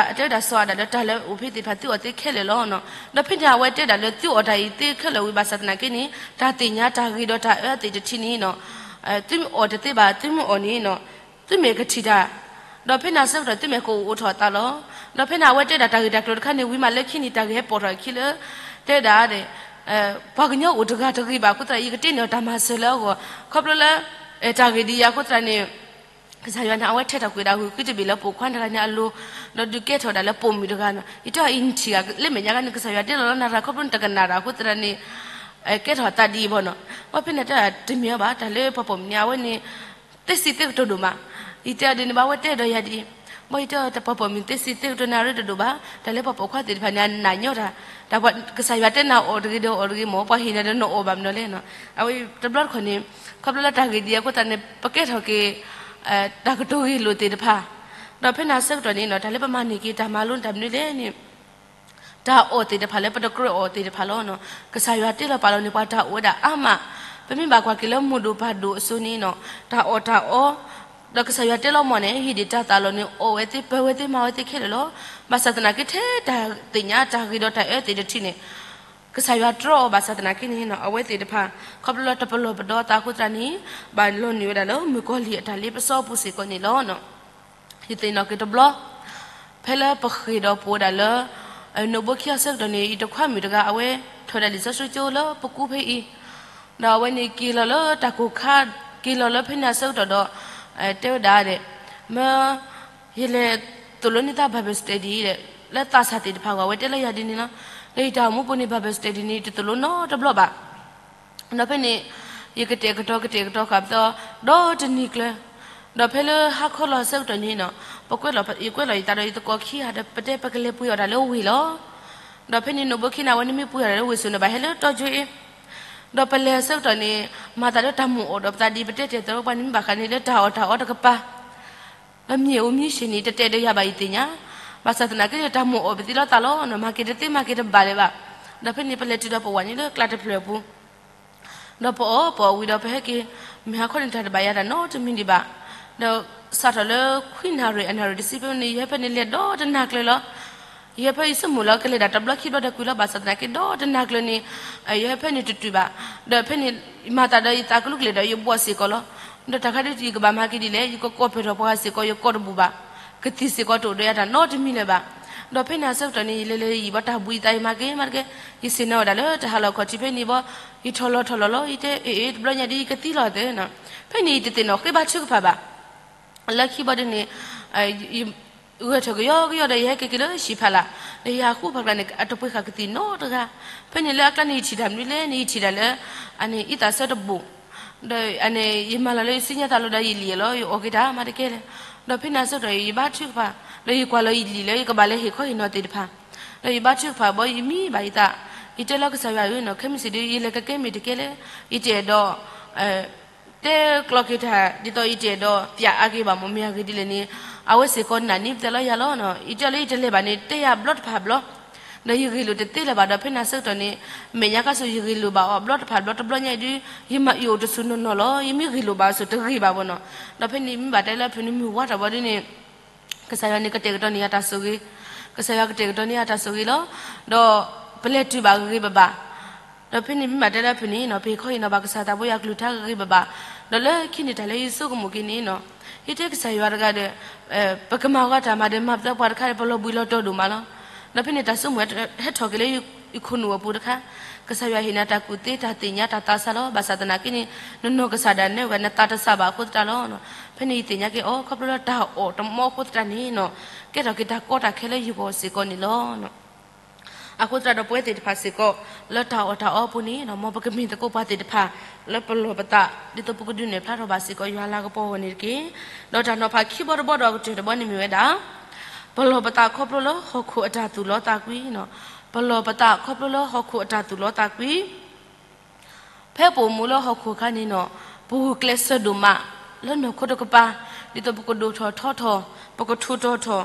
်တဲဝဲဒၣ်စီၤအၤဒၣ်ဒီးတၢ်လၢအိၣ်ဖဲသ့ၣ်တဖၣ်သုအီၣ်သ့ခဲလၢာ်လီၤနီၤ. ဒီးဖဲန့ၣ်အဝဲတဲဒၣ်လၢသုအီၣ်တၢ်အံၤသ့ခဲလၢာ်ဝံၤ ဘၣ်ဆၣ်သနာ်က့န့ၣ် တၢ်သ့ၣ်ညါတၢ်ဂ့ၤဒီးတၢ်အၢသ့ၣ်တထံးန့ၣ်နီၤ, သုမ့ၢ်အီၣ်တသ့ဘၣ် သုမ့ၢ်အီၣ်န့ၣ်နီၤ သုမ့ၢ်ကထံၣ်တၢ်, ဒီးဖဲန့ၣ်အဆၢကတီၢ်သုမ့ၢ်ကအိၣ်အိၣ်ထီၣ်အသးလီၤ. ဒီးဖဲန့ၣ်အဝဲတဲဒၣ်တၢ်ဂ့ၢ်တၢ်ကျိၤတခါန့ၣ် ဝံၤမးလၢခံန့ၣ် တၢ်ဂ့ၢ်ဟဲပိာ်ထီၣ်အခံလၢ တဲဒၣ် ပှၤကညီအိၣ်တဂၤတဂ့ၤဘၣ်အဃိသတး ယကတ့န့ၢ်အီၤတၢ်မၤစၢၤလၢအဂီၢ်, ခီဖျိလၢ တၢ်ဂ့ၢ်ဒ်အံၤအဃိသတးန့ၣ် ကစၢ်ယွၤန့ၣ် အဝဲထဲးထီၣ်ကွံာ်ဒၣ်ဂုာ်ဃံတဘ့ၣ်လၢပိာ်ခွါတဂၤန့ၣ်အလိၤ, ဒီးဒုးကဲထီၣ်ဒၣ်လၢပိာ်မုၣ်တဂၤနီၤ. ယတဲအီၤအံၤနထံၣ်ဂ့ၤလၢမဲာ်ညါခါန့ၣ် ကစၢ်ယွၤတ့လီၤလၢနၤတဂၤ ခီဖျိနတကနၣ်တၢ်အဃိသတးန့ၣ် ကဲထီၣ်အသးဒ်အံၤဘၣ်နီၤ. ဘၣ်ဖဲန့ၣ်တဲတမ့ၢ်အီၤဘၣ် တၢ်လၢပှၤပိာ်မုၣ်န့ၣ် အဝဲန့ၣ် သ့စံးသ့ကတိၤဒိၣ်မး. ယတဲအီၤဒ်န့ၣ်ဘၣ် အဝဲတဲဒီးယၤဒ်အံၤ, ဘၣ်ယတဲအီၤ တၢ်ပှၤပိာ်မုၣ်သ့စံးသ့ကတိၤန့ၣ်အရ့တဒိၣ်ဘၣ်, တၢ်လၢပှၤပိာ်ခွါသ့ၣ်တဖၣ်န့ၣ် အနၢ်ညီတၢ်, တၢ်ကစၢ်ယွၤတဲနၤအီၣ်တဂ့ၤဒီးအီၣ်တဂ့ၤမ့ၢ် ပှၤဟ့ၣ်နၤဒီးနအီၣ်ဘၣ်မနုၤလဲၣ်နီၤ. အဝဲတဘျီတခီၣ်န့ၣ် ခီဖျိလၢတၢ်ဂ့ၢ်ဒ်အံၤအဃိသတးန့ၣ် ပကဲထီၣ်က့ၤ တၢ်ကတိၤဂ့ၢ်လိာ်သ့ၣ်တဖၣ်, ဒီးဖဲန့ၣ်အဆၢကတီၢ်န့ၣ်နီၤ တၢ်လၢပမၤန့ၢ်က့ၤတၢ်မၤလိန့ၣ်တၢ်မနုၤလဲၣ်န့ၣ် တၢ်အီၣ်သ့ၣ်တဖၣ်လၢပတကြၢးအီၣ်သ့ၣ်တဖၣ်လီၤနီၤ. ကစၢ်ယွၤတ့လီၤပာ်လီၤန့ၣ် ပှၤတၢ်အီၣ်ဝဲဒၣ်အါမး, ပမ့ၢ်ဘၣ်ကွၢ်က့ၤလၢမိၢ်ဒိၣ်ပၢ်ဒိၣ်အစိၤန့ၣ်နီၤ တၢ်အီၣ်တၢ်အီ ဒီးကစၢ်ယွၤတ့လီၤမၢ်န့ၣ် ဟံၣ်ဒံးတၢ်သၣ်လီၤန့ၣ် အီၣ်ဝဲသ့ ပၢၤဝဲသ့ မၤဝဲသ့ခဲလၢာ်လီၤ. ဘၣ်ဆၣ်သနာ်က့ထဲတၢ်သ့ၣ်ညါတၢ်ဂ့ၤဒီးတၢ်အၢသ့ၣ်တထံးန့ၣ် ကစၢ်ယွၤတြီအီၤဘၣ်ဆၣ်သနာ်က့န့ၣ် အဝဲသ့ၣ်တဖၣ် ခီဖျိလၢတပလီၢ်ပဒီအသးအဃိသတးန့ၣ် ဘၣ်လီၤနုာ်ဝဲဒၣ်လၢမုၣ်ကီၤလံၢ်အတၢ်လ့ပစီအပူၤစ့ၢ်ကီးန့ၣ်လီၤ. ယသ့ၣ်နီၣ်က့ၤတဘျီ ဖဲလၢပဃ့ၢ်ဒီးပအိၣ်ဝဲဒၣ်လၢ နိၣ်ဘိခံအဆၢကတီၢ်န့ၣ် ယတခွါမုၣ်တဂၤအဝဲထီၣ်ဝဲဒၣ်လံာ်စီဆှံကၠိလၢပကူဖဲအံၤ, ဒီးအဝဲန့ၣ်က့ၤလီၤလၢတၢ်ကိၢ်ခါ, က့ၤလီၤလၢဖဲန့ၣ်အဆၢကတီၢ်ဒီး တဲဝဲဒၣ်ဒီး မၢ ယလဲၤသိၣ်လိန့ၢ်သး Bible study ဒီး လၢသးစၢ်သ့ၣ်တဖၣ်အဂီၢ် အဝဲတဲလၢယၤဒ်န့ၣ်လီၤ. ဒီးယတၢ်အိၣ်မူပူၤန့ၣ် Bible study န့ၣ် ယတသိၣ်လိနီတဘျီဘၣ်. ဒီးဖဲန့ၣ် ယကတဲာ်ကတီၤကတဲာ်ကတီၤဃာ်ပသီ ဒီတနံၤကျၢၤ, ဒီးဖဲလၢဟါခီလီၤအဆၢကတီၢ်န့ၣ်နီၤ ပကွဲးလီၤ ယကွဲးလီၤယသးဒီးယသကိးခံဂၤဒီး ပတဲပကလဲၤပှ့ၤအီၣ်တၢ်လၢဝ့ၢ်လီၤ. ဒီးဖဲန့ၣ် နိၣ်ဘိခံန့ၣ် အဝဲန့ၣ်မ့ၢ်ပှ့ၤအီၣ်တၢ်လၢဝ့ၢ်စိၤန့ၣ် ဘၣ်ဟဲလၢတီကၠိအ့, ဒီးပလဲၤအဆၢကတီၢ်န့ၣ် မၤသးလၢတၢ်မိၣ်အီၣ်ဒီးပသးဒ်ပတဲတ့ၢ်အသိး ပှၤန့ၣ်မ့ၢ်ဘၣ်ဃးန့ၣ်လၢတၢ်အီၣ်တၢ်အီတကပၤ ဒီးမ့ၢ်အိၣ်မ့ၢ်ဆ့ၣ်န့ၣ် တတဲာ်ဒီးယၤဘၣ်ယသ့ၣ်ညါ, ဘၣ်ဆၣ်သနာ်က့န့ၣ် တၢ်မိၣ်အီၣ်ပသံလီၤသးလီၤနီၤ မၤက့ၤတသ့မၤက့ၤတဘၣ်လၢၤဘၣ်. ဒီးဖဲန့ၣ် ပလဲၤတုၤဒီးပဝဲန့ၣ်လၢကျးတဖျၢၣ်အပူၤ, ဒီးပအီၣ်ပအီၣ်ဝံၤဒီးပဟဲက့ၤ, မုၢ်ဟါခီန့ၣ် တၢ်တဘၣ်ယၤတၢ်နီတမံၤဒံးဘၣ်. ဒီးစးထီၣ်လၢခွံနၣ်ရံၣ်အနၣ်ရံၣ်တဆံဖဲန့ၣ် ယဟဲဖဲန့ၣ်လဲၤဒီတနၤကျၢၤလီၤ. ယဟဲဖဲယဆိကမိၣ်လၢကလဲၤဒၣ်တဘျီခံဘျီဒီးကွံာ်လီၤ ဘၣ်ဆၣ်သနာ်က့ဒီတနၤကျၢၤန့ၣ် ယဟဲဖဲန့ၣ်တတုၤဘၣ်. ဒီးဖဲန့ၣ် မၤသးဒီးယသးကလူးကလဲာ်ဒီးယဘှီၣ်စ့ၢ်ကီးလီၤ. ဒီးတၢ်ခါဒ်ယကဘၣ်မၤက့ၤဒ်လဲၣ် ယကကိးပၢၢ်ထီၣ်ပှၤဂၤစ့ၢ်ကီး ယကိးတဘူၣ်ဘၣ်. ကသံၣ်စ့ၢ်ကီးတအိၣ်ဒီးယၤတၢ်နီတမံၤလၢၤဘၣ်. ဒီးဖဲန့ၣ်အဆၢကတီၢ်န့ၣ် ယလဲၤလဲၤယံာ်ဘၣ်တၢ်ဘှံးယသး ယမၤက့ၤမၤတက့ၢ်, ယဆ့ၣ်နီၤဝဲဒၣ်လၢတၢ်ဟးလီၤခီၣ်ထံးဖဲန့ၣ်ဘၣ်, ယထီၣ်လီၤထီၣ်လီၤလီၤ ယတဲအ့ၣ်အ့ၣ် တဘျီညါဒ်ယကသံလီၤသ့နီၤ. ဖဲန့ၣ်ယတသ့ၣ်နီၣ်ဃ့ဘါထုကဖၣ်ဘၣ်. လၢခံဘီဒ်န့ၣ် ဂဲၤထီၣ်ကယီကယီဒီး ယဟဲက့ၤက့ၤလၢဟံၣ်ဖးလာ်, ဒီးယဟးဃုဖးကျါန့ၣ် အတပှ့ၤဃာ်ကသံၣ်နီတဂၤ. ဖဲန့ၣ်လၢအကျါန့ၣ် ယထံၣ်တၢ်မနုၤလဲၣ်န့ၣ် ယထံၣ်တၢ်လၢ အန့ၣ် အံသးဆၢတဘိၣ်, ဒီးအန့ၣ် ယမၤလီၤလၢယစုညါသးလီၤဒီးယလံာ်လီၤ ယအီၣ်က့ၤတၢ်မၤတကဲလဲၣ်. ဒီးဖဲန့ၣ်အဆၢကတီၢ်အံၤ ယဘါထုကဖၣ်, ဒီးယကွၢ်လီၤယလံာ်လၢ ယကဘၣ်လဲၤဟ့ၣ်ခီဟ့ၣ်နီၤသ့ၣ်တဖၣ်, ဒီးယဘါထုကဖၣ်ဘီ ယမံဘၣ်ယသး, ယတဲလီၤကစၢ်ယွၤဧၢနီၤ ခဲမုၢ်ဆ့ၣ်ဒုး ယလဲၤကကဲမ့ၢ်တကဲလဲၣ်, ယတအဲၣ်ဒိး တဲကျီက့ၤတၢ် ဒ်သိးယတအဲၣ်ဒိးပျးအါက့ၤဘၣ်မ့ၢ်မ့ၢ်အဂ့ၢ်ဒ်လဲၣ်န့ၣ်, အဝဲစ့ၢ်ကီးနာ်န့ၢ်ပသဲလီၤယၤလီၤ. ယတဲလၢယတလဲၤဘၣ်န့ၣ် တဲယၤဘျီတဖၣ်ဘျီ, ဒီးယဂ့ၢ်လိာ်တသ့လၢၤဘၣ်. ဒီးဖဲန့ၣ်အဆၢကတီၢ်န့ၣ် မဲာ်ညါကါဆူၣ် ယဂ့ၢ်လိာ်ဘၣ်အီၤဘျီတဖၣ်ဘျီ တဘျီညါအံၤဒုး ယမၤအုၣ်အိၣ်တစူၢ်နီၢ်နီၢ်လီၤ. ယမ့ၢ်ဂ့ၢ်လိာ်ဘၣ်အီၤစ့ၢ်တဂ့ၤဘၣ်ဘၣ်နီၤ. ဒီးဖဲန့ၣ်မ့ၢ်ဘၣ်တဲလၢအဖုၣ်န့ၣ် မုၢ်ဝါထီၣ်ဘီဒ်န့ၣ် ကစၢ်ယွၤန့ၣ် ကတဲာ်ကတီၤန့ၢ်ယၤတၢ်ဆိၣ်ဂ့ၤ, ကစၢ်ယွၤကတဲာ်ကတီၤန့ၢ်ယၤတၢ်ဆိၣ်ဂ့ၤလီၤ. ဒီးပလဲၤတုၤဘၣ်ဂ့ၤဂ့ၤဘၣ်ဘၣ်. ဒီးဖဲန့ၣ်မ့ၢ်ဘၣ်တဲလၢအဖုၣ်န့ၣ်နီၤ ပဟ့ၣ်ခီဟ့ၣ်နီၤဘၣ်ကစၢ်သးဘိယွၤကလုၢ်ကထါဂ့ၤဂ့ၤဘၣ်ဘၣ်. ဒီးလၢခံန့ၣ်တၢ်လၢယဆိကမိၣ်က့ၤန့ၣ်နီၤ, ယတဲကစၢ်ယွၤတဂၤဒီး ပကမၤဝဲတၢ်မၤဒီးမၤပသးပှၤတခါဒီး ပလီၤဘှံးလီၤတီၤဒိၣ်မးလီၤ. ဒီးဖဲန့ၣ်တၢ်ဆိကမိၣ်ဟဲထီၣ်က့ၤလၢယခိၣ်နူာ်အပူၤတခါ, ကစၢ်ယွၤဟ့ၣ်နၤတၢ်ကူၣ်သ့တၢ်သ့ၣ်ညါတၢ်သးစၢ်လီၤ. ဘၣ်ဆၣ်သနာ်က့န့ၣ် နနီၢ်ကစၢ်ဒၣ်နဲဝဲ နသးတစၢ်ဘၣ်အဃိသတးလီၤ. ဖဲန့ၣ်ယသ့ၣ်ညါက့ၤအီၤ ခီဖျိလၢတၢ်အီၣ်တမီအဃိသတးန့ၣ်နီၤ ကဲထီၣ်က့ၤတၢ်ကီတၢ်ခဲလၢယဂီၢ်စ့ၢ်ကီးန့ၣ်လီၤ. အဃိသတးဒီးပဝဲသ့ၣ်တဖၣ်စ့ၢ်ကီး လၢတၢ်အီၣ်တၢ်အီအပူၤန့ၣ် မ်ပကမ့ၢ်သကိးပှၤသ့ၣ်တဖၣ် လၢပလီၢ်ပသး ဒ်သိးပကဒုးနဲၣ်ဖျါထီၣ်ဘၣ်စ့ၢ်ကီးယွၤလၤကပီၤအဂီၢ်န့ၣ်တက့ၢ်. ဒီးတၢ်နီၤဖးခံဘီတဘီဒီးအကတၢၢ်တဘီန့ၣ်မ့ၢ်ဝဲဒၣ် ပလီၢ်ပသးခီဖျိလၢဟီၣ်ခိၣ်အတၢ်သူၣ်လီသးကွံ, ပလီၢ်ပသးခီဖျိလၢဟီၣ်ခိၣ်အတၢ်သူၣ်လီသးကွံ ဖဲပအိၣ်မူလၢဟီၣ်ခိၣ်အခါန့ၣ်နီၤ ပဂုာ်ကျဲးစၢးဒိၣ်မး လၢနီၢ်ခိတကပၤ ဒ်သိးပကဒိၣ်ထီၣ်ထီထီၣ် ပကထူးတီၤထီ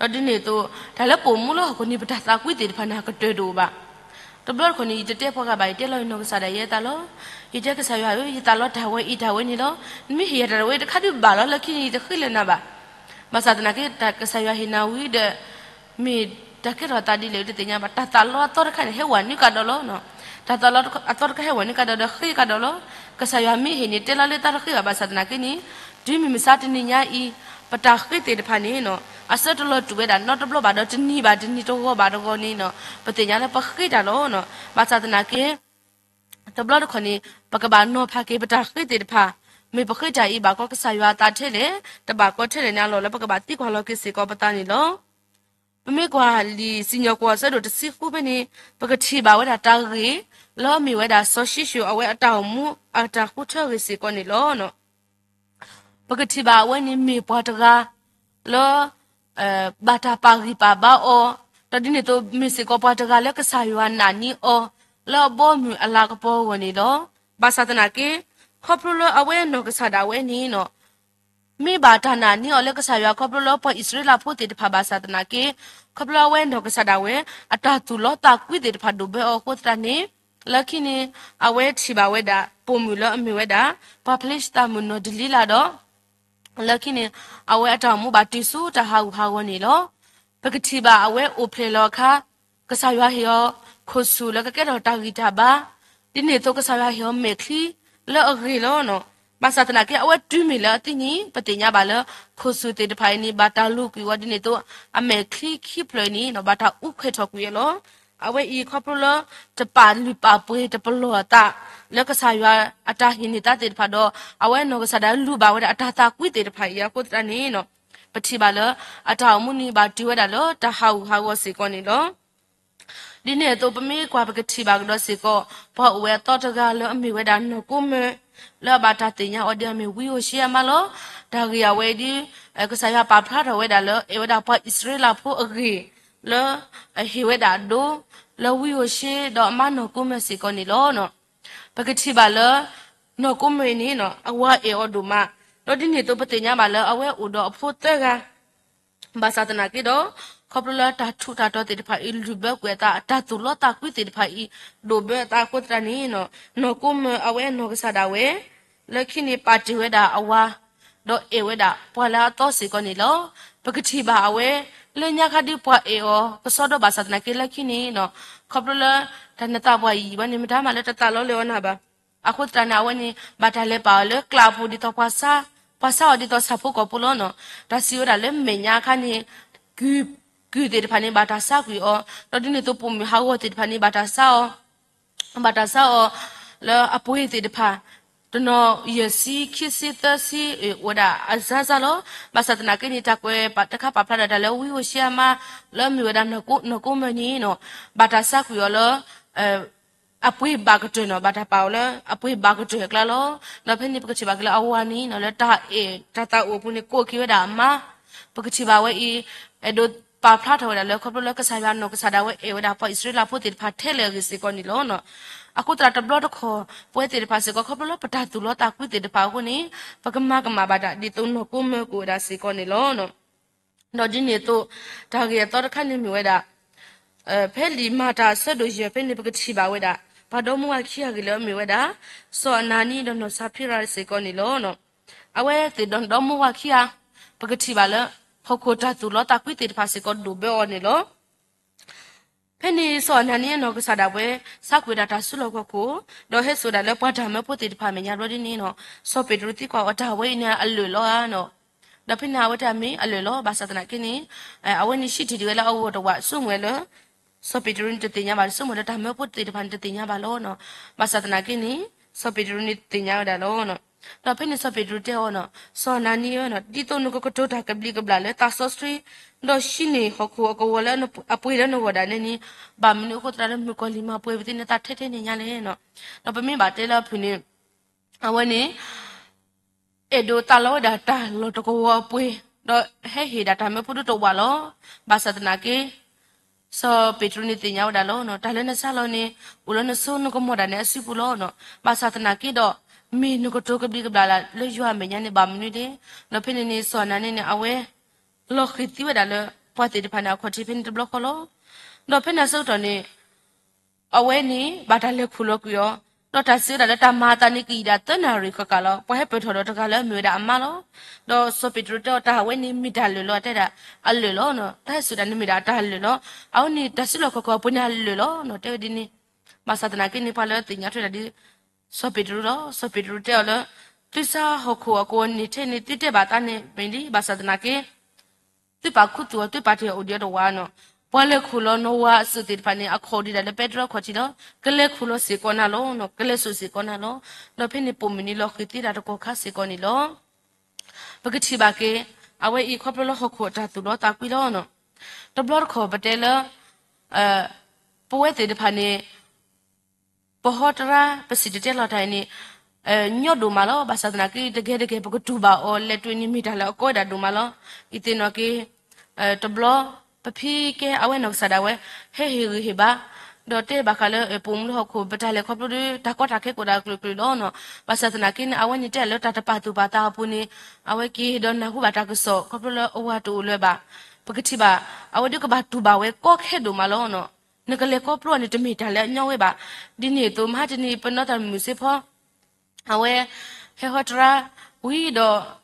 ၣ်, ဒီးဒ်န့ၣ်အသိး တၢ်လၢပအိၣ်မူလၢဟီၣ်ခိၣ်န့ၣ် ပတၢ်သးကွံသ့ၣ်တဖၣ်န့ၣ် အကတၢၢ်တအိၣ်ဘၣ်. တဘျီတခီၣ်န့ၣ် ယတတဲပှၤဂၤဘၣ် ယတဲလီၤယနီၢ်ကစၢ်ဒၣ်ယဲအသးလီၤ. ယတဲကစၢ်ယွၤဧၢ ယသးလီတၢ်ဝဲအံၤတၢ်ဝဲန့ၣ်လီၤ. နမ့ၢ်ဟ့ၣ်ယၤတၢ်ဝဲတခါဒုးဘၣ်လီၤ လၢခံန့ၣ် ယတဃ့လၢၤနၤဘၣ်. ဘၣ်ဆၣ်သနာ်က့ တၢ်ကစၢ်ယွၤဟ့ၣ်နၤဝံၤဒီး မ့ၢ်တၢ်ကဲထီၣ်သးဒ်လဲၣ်တသ့ၣ်ညါဘၣ်. တၢ်သးလီအသီတခါန့ၣ် ဟဲဝဲနုာ်ကဒီးလီၤ. တၢ်သးလီအသီတခါဟဲဝဲနုာ်ကဒီးဒီးဃ့ကဒီးလီၤ. ကစၢ်ယွၤမ့ၢ်ဟ့ၣ်န့ၣ် တဲလီၤလၢတၢ်တဃ့ဘၣ်. ဘၣ်ဆၣ်သနာ်က့န့ၣ် တုၤမုၢ်မဆါတနံၤညါအံၤ ပတၢ်ဃ့သ့ၣ်တဖၣ်န့ၣ် အဆၢတလီၤတူာ်ဝဲဒၣ်နီတဘျီဘၣ်ဒီး တနံၤဘၣ်တနံၤ တဂီၤဘၣ်တဂီၤန့ၣ် ပသ့ၣ်ညါလၢပဃ့တၢ်လီၤ. ဘၣ်ဆၣ်သနာ်က့ တဘျီတခီၣ်န့ၣ် ပကဘၣ်နီၤဖးက့ၤပတၢ်ဃ့သ့ၣ်တဖၣ်, မ့ၢ်ပဃ့တၢ်အံၤဘၣ်ကီကစၢ်ယွၤအသးထဲလဲၣ်, တဘၣ်ကီထဲလဲၣ်န့ၣ်အလီၢ်လၢပကဘၣ်သံကွၢ်လီၤက့ၤစ့ၢ်ကီးပသးန့ၣ်လီၤ. ပမ့ၢ်ကွၢ်လံာ်စံၣ်ညီၣ်ကွီၢ်အဆၢဒိၣ်တဆံဃုဖဲန့ၣ် ပကထံၣ်ဘၣ်ဝဲဒၣ်တၢ်ဂ့ၢ် လၢအမ့ၢ်ဝဲဒၣ်စီၤၡံၣ်ၡိၣ်အဝဲအတၢ်အိၣ်မူအတၢ်ဃုထၢဂ့ၢ်စ့ၢ်ကီးန့ၣ်လီၤ. ပကထံၣ်ဘၣ်အဝဲန့ၣ်မ့ၢ်ပှၤတဂၤ လၢ ဘၣ်တၢ်ပာ်ဂံၢ်ပာ်ဘါအီၤ, ဒီးဒ်န့ၣ်အသိးမ့ၢ်စ့ၢ်ကီးပှၤတဂၤလၢကစၢ်ယွၤနာ်န့ၢ်အီၤ လၢအဘီအမုၢ်အလၤကပီၤအဂီၢ်န့ၣ်လီၤ. ဘၣ်ဆၣ်သနာ်က့ ခီဖျိလၢအဝဲနီၢ်ကစၢ်ဒၣ်ဝဲန့ၣ် မ့ၢ်ဘၣ်တၢ်နာ်န့ၢ်အီၤလၢကစၢ်ယွၤခီဖျိလၢပှၤအံၣ်စရ့လးဖိသ့ၣ်တဖၣ်ဘၣ်ဆၣ်သနာ်က့ ခီဖျိလၢအဝဲနီၢ်ကစၢ်ဒၣ်ဝဲ အတၢ်သူၣ်လီသးကွံသ့ၣ်တဖၣ်ဒိၣ်ဘၢအီၤအဃိသတးန့ၣ် လၢခံန့ၣ် အဝဲထံၣ်ဘၣ်ဝဲဒၣ် ပိာ်မုၣ်လၢအမ့ၢ်ဝဲဒၣ် ပှၤဖလ့ၡသးမုၣ်နီၢ်ဒလံလးဒီး လၢခံန့ၣ် အဝဲအတၢ်အိၣ်မူဘၣ်တုၤဆူတၢ်ဟးဂူာ်ဟးဂီၤန့ၣ်လီၤ. ပကထံၣ်ဘၣ်အဝဲအိၣ်ဖျဲၣ်လီၤအခါ ကစၢ်ယွၤဟ့ၣ်အီၤ ခိၣ်ဆူၣ်လၢကကဲထီၣ်တၢ်ဂံၢ်တၢ်ဘါ, ဒ်န့ၣ်အသိးကစၢ်ယွၤဟ့ၣ်အီၤမဲာ်ချံလၢအဂ့ၤလီၤ. ဘၣ်ဆၣ်သနာ်က့ အဝဲတုၤမ့ၢ်လၢအသံန့ၣ် ပသ့ၣ်ညါဘၣ်လၢ ခိၣ်ဆူၣ်သ့ၣ်တဖၣ်အံၤန့ၣ် ဘၣ်တၢ်လူၤကွံာ်ဝဲဒ်န့ၣ်အသိး အမဲာ်ချံခံဖျၢၣ်အံၤန့ၣ် ဘၣ်တၢ်အူခွဲးထီၣ်ကွံာ်အီၤလီၤ. အဝဲအံၤခီဖျိလၢ တပာ်လုၢ်ပာ်ပှ့ၤတပလီၢ်အသး လၢကစၢ်ယွၤအတၢ်ဟ့ၣ်န့ၢ်သးသ့ၣ်တဖၣ်ဒီး အဝဲနီၢ်ကစၢ်ဒၣ်လူၤဘၣ်ဝဲဒၣ်အတၢ်သးကွံသ့ၣ်တဖၣ်အံၤအဃိသတးန့ၣ် ပထံၣ်ဘၣ်လၢ အတၢ်အိၣ်မူန့ၣ်ဘၣ်တုၤဝဲဒၣ်လၢတၢ်ဟးဂူာ်ဟးဂီၤစ့ၢ်ကီးန့ၣ်လီၤ. ဒ်န့ၣ်အသိးပမ့ၢ်ကွၢ်ပကထံၣ်ဘၣ်ကဒီးစ့ၢ်ကီး ပှၤအိၣ်ဝဲအသီတဂၤလၢအမ့ၢ်ဝဲဒၣ်နီၢ်ကိမၢၢ် လၢအဘၣ်တၢ်သ့ၣ်ညါအီၤဒ်အမ့ၢ်ဝံဧိၤၡ့အမါလီၤ. တၢ်ဂ့ၢ်အဝဲဒ် ကစၢ်ယွၤပာ်ဖျါထီၣ်ဝဲဒၣ်လၢ အဲၣ်ဝဲဒၣ်ပှၤအံၣ်စရ့လးဖိအဂ့ၢ် လၢ ဟ့ၣ်ဝဲဒၣ်ဒိ လၢဝံဧိၤၡ့ဒီးအမါနီၢ်ကိမၢၢ်စ့ၢ်ကီးန့ၣ်လီၤ. ပကထံၣ်ဘၣ်လၢ နီၢ်ကိမၢၢ်အံၤန့ၣ် အဝၤအဲၣ်အီၤဒိၣ်မး, ဒီးဒ်န့ၣ်အသိးပသ့ၣ်ညါဘၣ်လၢအဝဲအိၣ်ဒီးအဖိသၢဂၤ ဘၣ်ဆၣ်သနာ်က့ဒီး ခီဖျိလၢတၢ်ထူးတၢ်တီၤသ့ၣ်တဖၣ်အံၤ လုၢ်ဘၢကွံာ်အသး တၢ်သူၣ်လီသးကွံသ့ၣ်တဖၣ်အံၤ ဒိၣ်ဘၢအသးအဃိသတးန့ၣ် နီၢ်ကိမၢၢ်အဝဲနီၢ်ကစၢ်ဒၣ်ဝဲ လၢခံန့ၣ်ပာ်တ့ၢ်ဝဲဒၣ်အဝၤ ဒီးအဲၣ်ဝဲဒၣ်ပှၤလၢအသီစ့ၢ်ကီးန့ၣ်လီၤ. ပကထံၣ်ဘၣ်အဝဲ လၢညါခါဒ်ပှၤအဲၣ်အီၤကစီဒီဘၣ်ဆၣ်သနာ်က့လၢခံန့ၣ် ခီဖျိလၢတၢ်နသးပှၢ်ယံာ်ဘၣ်န့ၣ် မတၤမးလၢတသးလီလၢအီၤနၤဘၣ်. အဃိသတးန့ၣ် အဝဲန့ၣ် ဘၣ်တၢ်လဲၤပာ်အီၤလၢကျးအပူၤဒ်သိးပှၤဆါ, ပှၤဆါအီၤဒ်သိးဆၣ်ဖိကီၢ်ဖိလီၤ. တၢ်စံးဝဲဒၣ်လၢမဲာ်ညါအခါန့ၣ် ကုၢ်သ့ၣ်တဖၣ်န့ၣ် ဘၣ်တၢ်ဆါကွံာ်အီၤ, ဒီးဒ်န့ၣ်အသိးပိာ်မုၣ်ဟးဂီၤသ့ၣ်တဖၣ်န့ၣ် ဘၣ်တၢ်ဆါအီၤ ဘၣ်တၢ်ဆါအီၤ လၢအပှ့ၤသ့ၣ်တဖၣ် တနီၤယဲၢ်ဆံ ခံဆံ သၢဆံ အိၣ်ဝဲဒၣ်အစါစါလီၤ. ဘၣ်ဆၣ်သနာ်က့န့ၣ် တၢ်ကွဲးတခါပာ်ဖျါဒၣ်တၢ်လၢဝံဧိၤၡ့အမါ လၢအမ့ၢ်ဝဲဒၣ်နီၢ်ကိမၢၢ်န့ၣ် ဘၣ်တၢ်ဆါကွံာ်အီၤလၢ အပှ့ၤဘၣ်ကတၢၢ်နီၤ ဘၣ်တၢ်ပာ်အီၤလၢအပှ့ၤဘၣ်ကတၢၢ်အကျါလီၤ. ဒီးဖဲန့ၣ်ပကထံၣ်ဘၣ်က့ၤလၢအဝၤန့ၣ် လၢတၢ်အဲၣ်တၢ်သးအိၣ်အပူၤန့ၣ် ကိးက့ၤဝဲဒၣ်အမါ, ပကထံၣ်ဘၣ်ဝဲအံၤ အဲၣ်ဒိးပာ်ဖျါထီၣ်ဝဲဒၣ်လၢခီဖျိလၢကစၢ်ယွၤနီၢ်ကစၢ်ဒၣ်ဝဲအဲၣ်ဝဲဒၣ်ပှၤအံၣ်စရ့လးဖိသ့ၣ်တဖၣ်ထဲလဲၣ်အဂ့ၢ်စ့ၢ်ကီးန့ၣ်လီၤ. အဃိသတးတဘျီတခီၣ် ပဝဲသ့ၣ်တဖၣ်စ့ၢ်ကီး ခီဖျိလၢပတၢ်သူၣ်လီသးကွံသ့ၣ်တဖၣ်အဃိန့ၣ် ပကမၤကမၣ်ဘၣ်တၢ်ဒ်သိးနီၢ်ကိမၢၢ်ကအိၣ်ဝဲဒၣ်စ့ၢ်ကီးန့ၣ်လီၤ. ဒီးဒ်န့ၣ်အသိး တၢ်ဂ့ၢ်အသီတခါန့ၣ်မ့ၢ်ဝဲဒၣ် ဖဲလံာ်မၤတၢ်အဆၢဒိၣ်ယဲၢ်ဖဲန့ၣ် ပကထံၣ်ဘၣ်ဝဲဒၣ် ပှၤဒီမါဝၤခံဂၤအဂ့ၢ်လၢအမ့ၢ်ဝဲဒၣ် စီၤအနၤနံဒီးနီၢ်စဖံရၤစ့ၢ်ကီးန့ၣ်လီၤ. အဝဲသ့ၣ်ဒီးဒီမါဝၤခံဂၤ ပကထံၣ်ဘၣ်လၢ ဟီၣ်ခိၣ်တၢ်သူၣ်လီသးကွံသ့ၣ်တဖၣ်စ့ၢ်ကီးဒိၣ်ဘၢအီၤန့ၣ်လီၤ. ဖဲန့ၣ်စီၤအနၤနံအနီၢ်ကစၢ်ဒၣ်ဝဲ ဆါကွံာ်ဝဲဒၣ်တၢ်စုလီၢ်ခီၣ်ခိၣ် ဒီးဟဲစိာ်ဒၣ်လၢပှၤတၢ်မၢဖိသ့ၣ်တဖၣ်အမဲာ်ညါဘျီဒ်န့ၣ်နီၤ စီၤပ့းတရူးသံကွၢ်အီၤ တၢ်ဝဲအံၤန့ၣ်အလၢာ်လီၤဧါနီၤ. ဒီးဖဲန့ၣ်အဝဲတဲမ့ၢ်အလၢာ်လီၤ ဘၣ်ဆၣ်သနာ်က့န့ၣ် အဝဲန့ၣ်စံးထီၣ်ဒံးဝဲလၢအဂီၢ်တဝး ဆိကမိၣ်ဝဲလၢ စီၤပ့းတရူးန့ၣ်တသ့ၣ်ညါဘၣ်, ဆိကမိၣ်ဒီးတၢ်မၢဖိသ့ၣ်တဖၣ်န့ၣ်တသ့ၣ်ညါဘၣ်လီၤနီၤ. ဘၣ်ဆၣ်သနာ်က့န့ၣ် စီၤပ့းတရူးန့ၣ်သ့ၣ်ညါဝဲဒၣ်လီၤနီၤ. ဒီးဖဲန့ၣ်စီၤပ့းတရူးတဲအီၤနီၤ, စီၤအနၤနံဧၢနီၤ, ဒ်သိးနကကတိၤတၢ်ကဘျံးကဘျၣ်လၢသးစီဆှံ, ဒီးဟံးန့ၢ်ဟီၣ်ခိၣ်အကဝီၤလၢအပှ့ၤလၢနဂီၢ်ဒၣ်နဲန့ၣ်, ဘၣ်မနုၤအဃိသတးလၢမုၣ်ကီၤလံၢ်မၤပှဲၤဝဲသ့ၣ်နသးထဲထဲန့ၣ်ညါလဲၣ်နီၤ. ဒီးပမ့ၢ်ဘၣ်တဲလၢအဖုၣ်န့ၣ် အဝဲန့ၣ် အဲၣ်ဒိးသးလီဝဲဒၣ်တၢ်လီၢ်တကဝီၤအပှ့ၤ, ဒီးဟဲဟ့ၣ်ဒၣ်တၢ်မၢဖိဒိၣ်တဝးလီၤ. ဘၣ်ဆၣ်သနာ်က့ စီၤပ့းတရူးန့ၣ်သ့ၣ်ညါဝဲဒၣ်လီၤနီၤ, တၢ်လၢနဆါလီၤန့ၣ် အိၣ်လၢနစိနကမီၤဒၣ်နဲအစုပူၤလီၤနီၤ. ဘၣ်ဆၣ်သနာ်က့ဒီး မ့ၢ်နကတိၤကဘျံးကဘျၣ်လၢယွၤအမဲာ်ညါန့ၣ် ဘၣ်မနုၤလဲၣ်. ဒီးဖဲန့ၣ်န့ၣ် စီၤအနၤနံန့ၣ် အဝဲ လီၤဃံၤသံဝဲဒၣ်လၢ ပှၤသ့ၣ်တဖၣ်န့ၣ် အခီၣ်ထံးဖဲန့ၣ်တဘျီဃီလီၤ. ဒီးဖဲန့ၣ်အဆၢကတီၢ်န့ၣ် အဝဲန့ၣ် ဘၣ်တၢ်လဲၤခူၣ်လီၤကွံာ်အီၤ, ဒီးတၢ်စံးဝဲဒၣ်လၢတၢ်မၤအသးန့ၣ် ကအံၤဒၣ်သၢနၣ်ရံၣ်ဃၣ်ဃၣ်လီၤ. ပှၤဟဲပၢၢ်ထီၣ်ဒီးတဂၤလၢအမ့ၢ်ဝဲဒၣ်အမါလီၤ. ဒီးစီၤပ့းတရူးတဲအီၤ တၢ်အဝဲန့ၣ်မ့ၢ်တၢ်လၢာ်လီၤ, အတဲဒၣ်အလၢာ်လီၤ. တၢ်ဟဲစူၢ်တၢ်န့ၣ်မ့ၢ်ဒၣ်တၢ်လၢာ်လီၤ. အဝဲန့ၣ်တၢ်စုလီၢ်ခီၣ်ခီၣ်အပူၤန့ၣ်အလၢာ်လီၤနီၤ, တဲဝဲဒ်န့ၣ်. ဘၣ်ဆၣ်သနာ်က့န့ၣ် ပှၤလၢသ့ၣ်ညါထွဲတၢ်ဒ် စီၤပ့းတရူးလီၤ. စီၤပ့းတရူးတဲအီၤလၢ သုဆါဟီၣ်ခိၣ်အကဝီၤန့ၣ်ထဲန့ၣ် သုတဲဘၣ်သးန့ၣ်မ့ၢ်လံ. ဘၣ်ဆၣ်သနာ်က့ သုပာ်ခူသူၣ်အီၤ သုပာ်တ့ၢ်အီၤအိၣ်ဒံးအီၤတဝးနီၤ. ပှၤလဲၤခူၣ်လီၤနီၢ်ဝၤအစုၣ်သ့ၣ်တဖၣ်န့ၣ် အခီၣ်ဒံးဒၣ်လၢပဲတြီခီၣ်ထံးလီၤ. ကလဲၤခူၣ်လီၤစ့ၢ်ကီးနၤလီၤနီၤ, ကလဲၤစိာ်စ့ၢ်ကီးနၤလီၤ. ဒီးဖဲန့ၣ်ပိာ်မုၣ်န့ၣ်လီၤဃံၤသံတၢ်တကီၢ်ခါစ့ၢ်ကီးန့ၣ်လီၤ. ပကထံၣ်ဘၣ်က့ၤ အဝဲအံၤခီဖျိလၢဟီၣ်ခိၣ်အတၢ်သူၣ်လီၤသးကွံလီၤနီၤ. တဘျီတခီၣ်ပတဲလၢ ပဝဲသ့ၣ်တဖၣ်န့ၣ် ပဟီတရါ ပစံၣ်တဲၤတဲလီၤတၢ်အံၤန့ၣ် ညီဒိၣ်မးလီၤ. ဘၣ်ဆၣ်သနာ်က့ တကဲတကဲ ပကတူၢ်ဘၣ်အီၤ လဲၤတွဲန့ၣ်မ့ၢ်တၢ်လၢအကီဝဲဒၣ်ဒိၣ်မးလီၤ. ယသ့ၣ်နီၣ်က့ၤ တဘျီ ပဖံကဲအဝဲနီၢ်ကစၢ်ဒၣ်ဝဲ ဟဲဟ့ၣ်ဂံၢ်ဟ့ၣ်ဘါ ဒီးတဲဘၣ်ဃးလၢ ပိာ်မုၣ်လၢဟီၣ်ခိၣ် ပတၢ်လဲၤခီဖျိဒီး တၢ်ကီတၢ်ခဲကိးဒၣ်ကျၢၤကျၢၤလီၤနီၤ. ဘၣ်ဆၣ်သနာ်က့န့ၣ် အဝဲန့ၣ်တဲလၢတၢ်တပာ်သူၣ်ပာ်သးအပူၤန့ၣ် အဝဲက့ၤဒီးနၢ်ဟူဘၣ်တၢ်ကစီၣ် ခီဖျိလၢအဝၤတအိၣ်လၢၤဘၣ်. ပကထံၣ်ဘၣ် အဝဲဒုးကဘၣ်တူၢ်ဘၣ်ဝဲကီခဲဒိၣ်မးလီၤနီၤ. နကလဲၤခီဖျိအီၤန့ၣ် တမ့ၢ်တၢ်လၢအညီဝဲဘၣ်. ဒ်န့ၣ်အသိး မဟါတနံၤ ပနီၢ်သးမုၣ်စ့ဖီ အဝဲ ဟဲဟီတရါ ဝံၤဒီး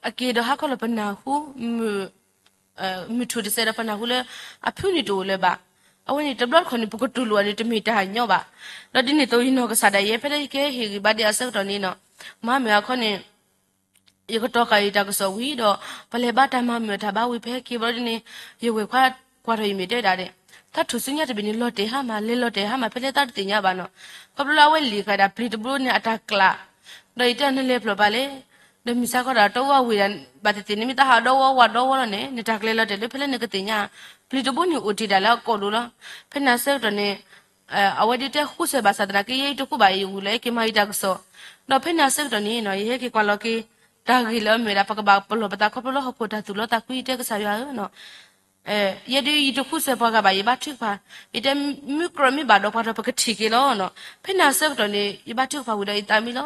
အက့ၤဒီးဟါခီလၢပနၢ်ဟူ မုၢ်ထူၣ်တစဲးဒီးပနၢ်ဟူလၢ အဖုန့ၣ်တအိၣ်လၢၤဘၣ်. အဝဲန့ၣ်တဘျီတခီၣ်န့ၣ် ပကတူၢ်လိာ်အီၤန့ၣ် တမ့ၢ်တၢ်ညီဘၣ်. ဒီးဒ်န့ၣ်အသိး ယနီၢ်ကစၢ်ဒၣ်ယဲ ဖဲလၢယကဟ့ၣ်ဂံၢ်ဘါဒံးအဆၢကတီၢ်န့ၣ်နီၤ, မဟါမုၢ်အခီန့ၣ် ယကတီၤဃာ်ယတၢ်ကစီၣ်ဝံၤဒီး ပလဲၤဘါတၢ်မၤမုာ်တၢ်ဘါဝံၤ ဖဲက့ၤဘျီဒ်န့ၣ် ယဝဲၢ်ခွါကွၢ်ထီၣ်ယမ့ၢ်တဲဒၣ်န့ၣ် သးထူၣ်စုညါတဘ့ၣ်န့ၣ် လီၤတဲာ်ဟါမၢ် လဲၤလီၤတဲာ်ဟါမၢ် ဖဲလၢသးတသ့ၣ်ညါဘၣ်နီၤ. ခီဖျိလၢအဝဲလံာ်ဃာ်ဒၣ်ပျံၤတဘိန့ၣ်အတၢ်ကျး ဒီးယတဲအီၤနလဲၤဖျိးပာ်လဲၣ်. ဒီးမုၢ်ဆါခီဒီး တဝီဝံၤဒၣ် ဘၣ်သ့ၣ်သ့ၣ်န့ၣ် မ့ၢ်သးဟးဒီဝီဝးဒီဝီလီၤန့ၣ် နတၢ်ကျဲၤလီၤတဲာ်လၢဖဲလၢနကသ့ၣ်ညါ ပျံၤတဘိန့ၣ်အိၣ်တ့ၢ်ဒၣ်လၢအကိာ်ဒိၣ်လီၤ. ဖဲန့ၣ်အဆၢကတီၢ်န့ၣ် အဝဲဒုးတဲဃူစဲးဘၣ်ဆၣ်သနာ်က့ ယဲယတဃူဘၣ်ယဂုာ်လၢ ယက့ၤမၤယတၢ်ကစီၣ်. ဒီးဖဲန့ၣ်အဆၢကတီၢ်န့ၣ်နီၤ ယဟဲက့ၤကွၢ်လီၤက့ၤ တၢ်ဂ့ၢ်လၢအမ့ၢ်ဝဲဒၣ် ပကဘၣ်ပလီၢ်ပသးခီဖျိလၢဟီၣ်ခိၣ်တၢ်သူၣ်လီၤသးကွံ ယတဲကစၢ်ယွၤဧၢနီၤ ယဲဒုးယတဃူစဲးပှၤဂၤဘၣ် ယဘါထုကဖၣ်, ယတဲမုၢ်ကြၢးမ့ၢ်ဘၣ်ဒီးပှၤဒီးပကထံၣ်က့ၤလီၤနီၤ. ဖဲန့ၣ်အဆၢကတီၢ်န့ၣ် ယဘါထုကဖၣ်ဝံၤဒီးယသးမံလီၤ.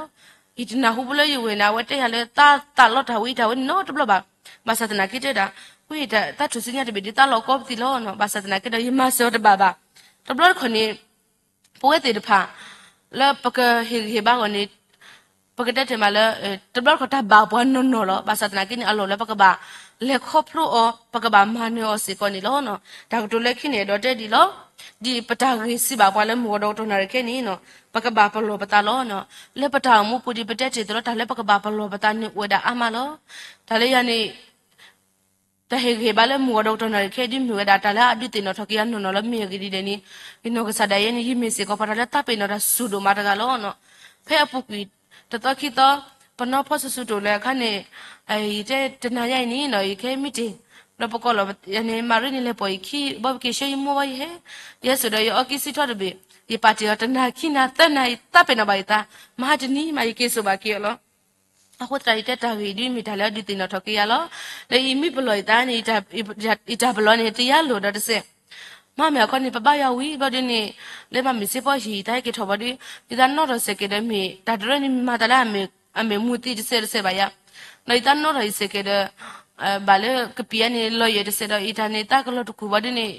ယတနၢ်ဟူဘၣ်လၢယဝဲၢ်န့ၣ် အဝဲတဲယၤလၢသးသးလီတၢ်ဝံၤတၢ်ဝဲန့ၣ်နီတဘျီဘၣ်. ဘၣ်ဆၣ်သနာ်က့တဲဒၣ် ဝံသးထူၣ်စုညါတဘ့ၣ်ဒ်သးလီၤကီပသံလီၤနီၤ. ဘၣ်ဆၣ်သနာ်က့ဒီးယမၤစၢၤအီၤတဘၣ်ဘၣ်. တဘျီတခီၣ်န့ၣ် ပဝဲသ့ၣ်တဖၣ် လၢပကဟ့ၣ်ဂံၢ်ဟ့ၣ်ဘါအီၤန့ၣ် ပကတဲတ့ၢ်မးလၢ တဘျီတခီၣ်တၢ်ဘၣ်ပှၤနီၢ်နီၢ်လီၤ. ဘၣ်ဆၣ်သနာ်က့န့ၣ် အလီၢ်လၢပကဘၣ်လဲၤခီဖျိအီၤ ပကဘၣ်မၤနၢၤအီၤစ့ၢ်ကီးန့ၣ်လီၤ. တၢ်ကတိၤလၢခံန့ၣ် အဲၣ်ဒိးတဲဒ်လီၤ. ဒ်ပတၢ်ဂ့ၢ်စံးဘၣ်ပှၤလၢမုၢ်ဂီၤဒီးကတီၢ်နၣ်ရံၣ်ခဲအံၤန့ၣ် ပကဘၣ်ပလီၢ်ပသးလီၤ. လၢပတၢ်အိၣ်မူပူၤဒ်ပတဲတ့ၢ်အသိးလီၤ တၢ်လၢပကဘၣ်ပလီၢ်ပသးန့ၣ်အိၣ်ဝဲဒၣ်အါမးလီၤ. တၢ်လၢယၤန့ၣ် တၢ်ဟ့ၣ်ဂံၢ်ဟ့ၣ်ဘါလၢမုၢ်ဂီၤဒီးကတီၢ်နၣ်ရံၣ်ခဲအံၤဒ်မ့ၢ်ဝဲဒၣ် တၢ်လၢအဒုးသ့ၣ်နီၣ်ထီၣ်က့ၤယၤနီၢ်နီၢ်လီၤ. မ့ၢ်အဂ့ၢ်ဒ်လဲၣ်န့ၣ် ယနီၢ်ကစၢ်ဒၣ်ယဲန့ၣ် ယမ့ၢ်စ့ၢ်ကီးပှၤတၢ်လၢသးပ့ၤနီၣ်တၢ်စိၤဒိၣ်မးတဂၤလီၤ. ဖဲအပူၤကွံာ် တသီခံသီ ပနီၢ်ဖီၣ်စုဆူတအိၣ်လၢအခါန့ၣ် ယတဲတနၤညါအံၤန့ၣ်နီၤ ယကဟဲမံတ့ၢ် ဒီးပကိးလီၤယၤန့ၣ် မၤရ့န့ၣ်လဲၤပိာ်ယခံ ဘီဘက့ၤဆှၢယမိၢ်ဘီယဟဲ ယဟဲစိာ်ဒီးယအီက့ၤစံထီတဘ့ၣ် ယပာ်တ့ၢ်အီၤတနၤခံနၤသၢနၤ ယသးပ့ၤနီၣ်ဘၣ်ယသး မဟါတနံၤမး ယက့ၤစိာ်ဘၣ်က့ၤအီၤလီၤ. အဃိသတး ယတဲတၢ်ဂ့ၢ်ဒ်မ့ၢ်တၢ်လၢအဒုးသ့ၣ်နီၣ်ထီၣ်က့ၤယၤလီၤ. ဒီးယမ့ၢ်ပလီၢ်ယသးန့ၣ် ယတၢ်ပလီၢ်န့ၣ် တယါလိာ်ဒီးတစဲး မ့မ့ၢ်အခီန့ၣ် ပဘါယွၤဝံၤဘျီဒ်န့ၣ် လၢမၤမ့ၢ်စ့ဖီဟံၣ် ယတၢ်ဟဲက့ၤထီၣ်ဘီဒ် ယသးနီၣ်ထီၣ်စဲးကဲးဒီးမ့ၢ် တၢ်တရၢန့ၣ်မၤတၢ်လၢ အမဲာ်မူးသံတစဲးတစဲးဘၣ်ယၤ ဒီးယသးနီၣ်ထီၣ်ယစဲးကဲးဒီး ဘၣ်လၢကပံာ်အါန့ၣ် လီၤယဲၢ်တစဲးဒီး ယတၢ်န့ၣ် သးကလီၤတကူၣ်ဘီဒ်န့ၣ်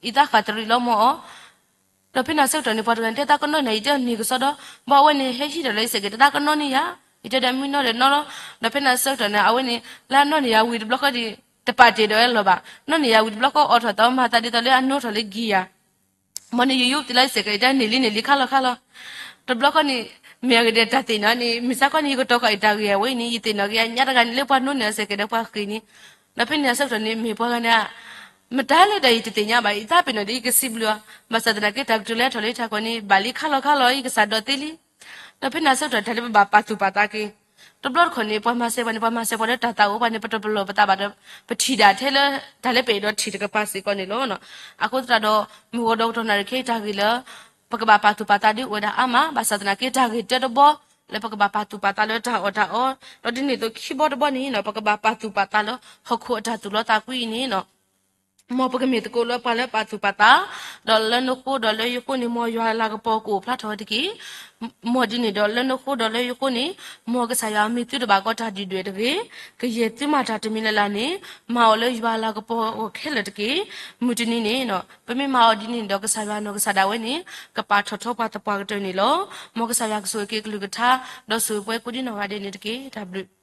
ယသးဃၣ်တရံးလီၤမၢ်အီၤ ဒီးဖဲန့ၣ်အဆၢကတီၢ်န့ၣ် ပှၤတဂၤန့ၣ် တဲသးကနီၣ်န့ၣ် ယတဲအီၤန့ၢ်ကစီဒီ ဘၣ်အဝဲန့ၣ် ဟဲဟံးထီၣ်လၢယစဲးကဲး တသးကနီၣ်န့ၢ်ယၤ ယတဲဒီးမုၢ်နီၢ်ဒီးနီၢ်လီၤ. ဒီးဖဲန့ၣ်အဆၢကတီၢ်န့ၣ် အဝဲန့ၣ် လၢအနီၣ်န့ၢ်ယၤဝံၤတဘျီဃီဒီး တပာ်တ့ၢ်ဒီးဝဲလီၤဘၣ် နီၣ်န့ၢ်ယၤဝံၤတဘျီဃီ အိးထီၣ်သီမၤသးဒ်သိးလၢအနီၣ်ထီၣ်လၢကံယၤ မ်န့ၣ် ယယိပသံလၢယစဲးကဲး ယတဲန့ၢ်လံန့ၢ်လံခါလီၤခါလီၤ. တဘျီဃီန့ၣ် မ့ၢ်အဂ့ၢ်ဒီးတၢ်သ့ၣ်နီၣ်န့ၣ် မုၢ်ဆါခီန့ၣ် ယကတီၤဃာ်ယတၢ်ဂ့ၢ်အဝဲအံၤန့ၣ် ယသ့ၣ်နီၣ်က့ၤအညါတဂၤန့ၣ် လၢပှၤနီၣ်န့ၢ်အစဲးကဲးဒီးပှၤဃ့ၢ်န့ၣ် ဒီးဖဲန့ၣ်အဆၢကတီၢ်န့ၣ် မ့ၢ်ပှၤဂၤန့ၣ် မတၤလၢတၢ်အံၤတသ့ၣ်ညါဘၣ်, ယသးပ့ၤနီၣ်ဒီးယကစံးဘျုးအီၤ, ဘၣ်ဆၣ်သနာ်က့ တၢ်ကတိၤလၢထီၣ်လၢယထးခိၣ်န့ၣ် ဘၣ်လံခါလီၤခါလီၤ ယကစၢ်ဒိးသ့လံ. ဒီးဖဲန့ၣ်ဆၢကတီၢ် တၢ်လၢပဘၣ်ပာ်သူၣ်ပာ်သးက့ၤ, တဘျီတခီၣ်န့ၣ် ပှၤမၤစၢၤပှၤန့ၣ် ပှၤမၤစၢၤပှၤလၢတၢ်သးအိၣ်ပှၤန့ၣ် ပတပလီၢ်ပသးဘၣ်ဒီး ပထံၣ်ဒၣ်ထဲလၢ တၢ်လၢပအဲၣ်ဒိးထံၣ်တကပၤစ့ၢ်ကီးန့ၣ်လီၤ. အဃိသတးဒီး မုၢ်ဂီၤဒီးကတီၢ်နၣ်ရံၣ်ခဲအံၤတၢ်ဂ့ၢ်လၢ ပကဘၣ်ပာ်သူၣ်ပာ်သးဒ်အိၣ်ဝဲဒၣ်အါမး, ဘၣ်ဆၣ်သနာ်က့ တၢ်ဂ့ၢ်တၢတဘီ လၢပကဘၣ်ပာ်သူၣ်ပာ်သးလၢတၢ်အီၣ်တၢ်အီ, ဒီးဒ်န့ၣ်အသိးခံဘီတဘီန့ၣ်နီၤ ပကဘၣ်ပာ်သူၣ်ပာ်သးလၢဟီၣ်ခိၣ်အတၢ်သူၣ်လီသးကွံအံၤန့ၣ်နီၤ မ်ပကမ့ၢ်သကိးလၢပှၤလၢပာ်သူၣ်ပာ်သး, ဒီးလၢနဃိဒီးလၢယဃိန့ၣ် မ်ယွၤအလၤကပီၤကအိၣ်ဖျါထီၣ်ဝဲတက့ၢ်. မ်ဒ်န့ၣ်ဒီးလၢနဃိဒီးလၢယဃိန့ၣ် မ်ကစၢ်ယွၤမ့ၢ်သုတဘၣ်ကီတၢ်ဒုၣ်ဒွဲၣ်တဂ့ၤ, ကယဲၢ်သုမၤတၢ်တမံၤလၢ်လၢ်န့ၣ် မၤအီၤလၢယွၤအလၤကပီၤအဂီၢ်ခဲလၢာ်တက့ၢ်. မုၢ်တနံၤန့ၣ် ပမ့ၢ်မၤအီၤဒ်န့ၣ်ဒီး ကစၢ်ယွၤနီၢ်ကစၢ်ဒၣ်ဝဲန့ၣ် ကပာ်ထီၣ်ထီပှၤသပှၢ်ကတၢၢ်န့ၣ်လီၤ. မ်ကစၢ်ယွၤကဆိၣ်ဂ့ၤက့ၤကလုၢ်ကထါ, ဒီးဆိၣ်ဂ့ၤပှၤကိးဒံနီၢ်ဂၤဒဲးန့ၣ်တက့ၢ်. တၢ်ဘျုး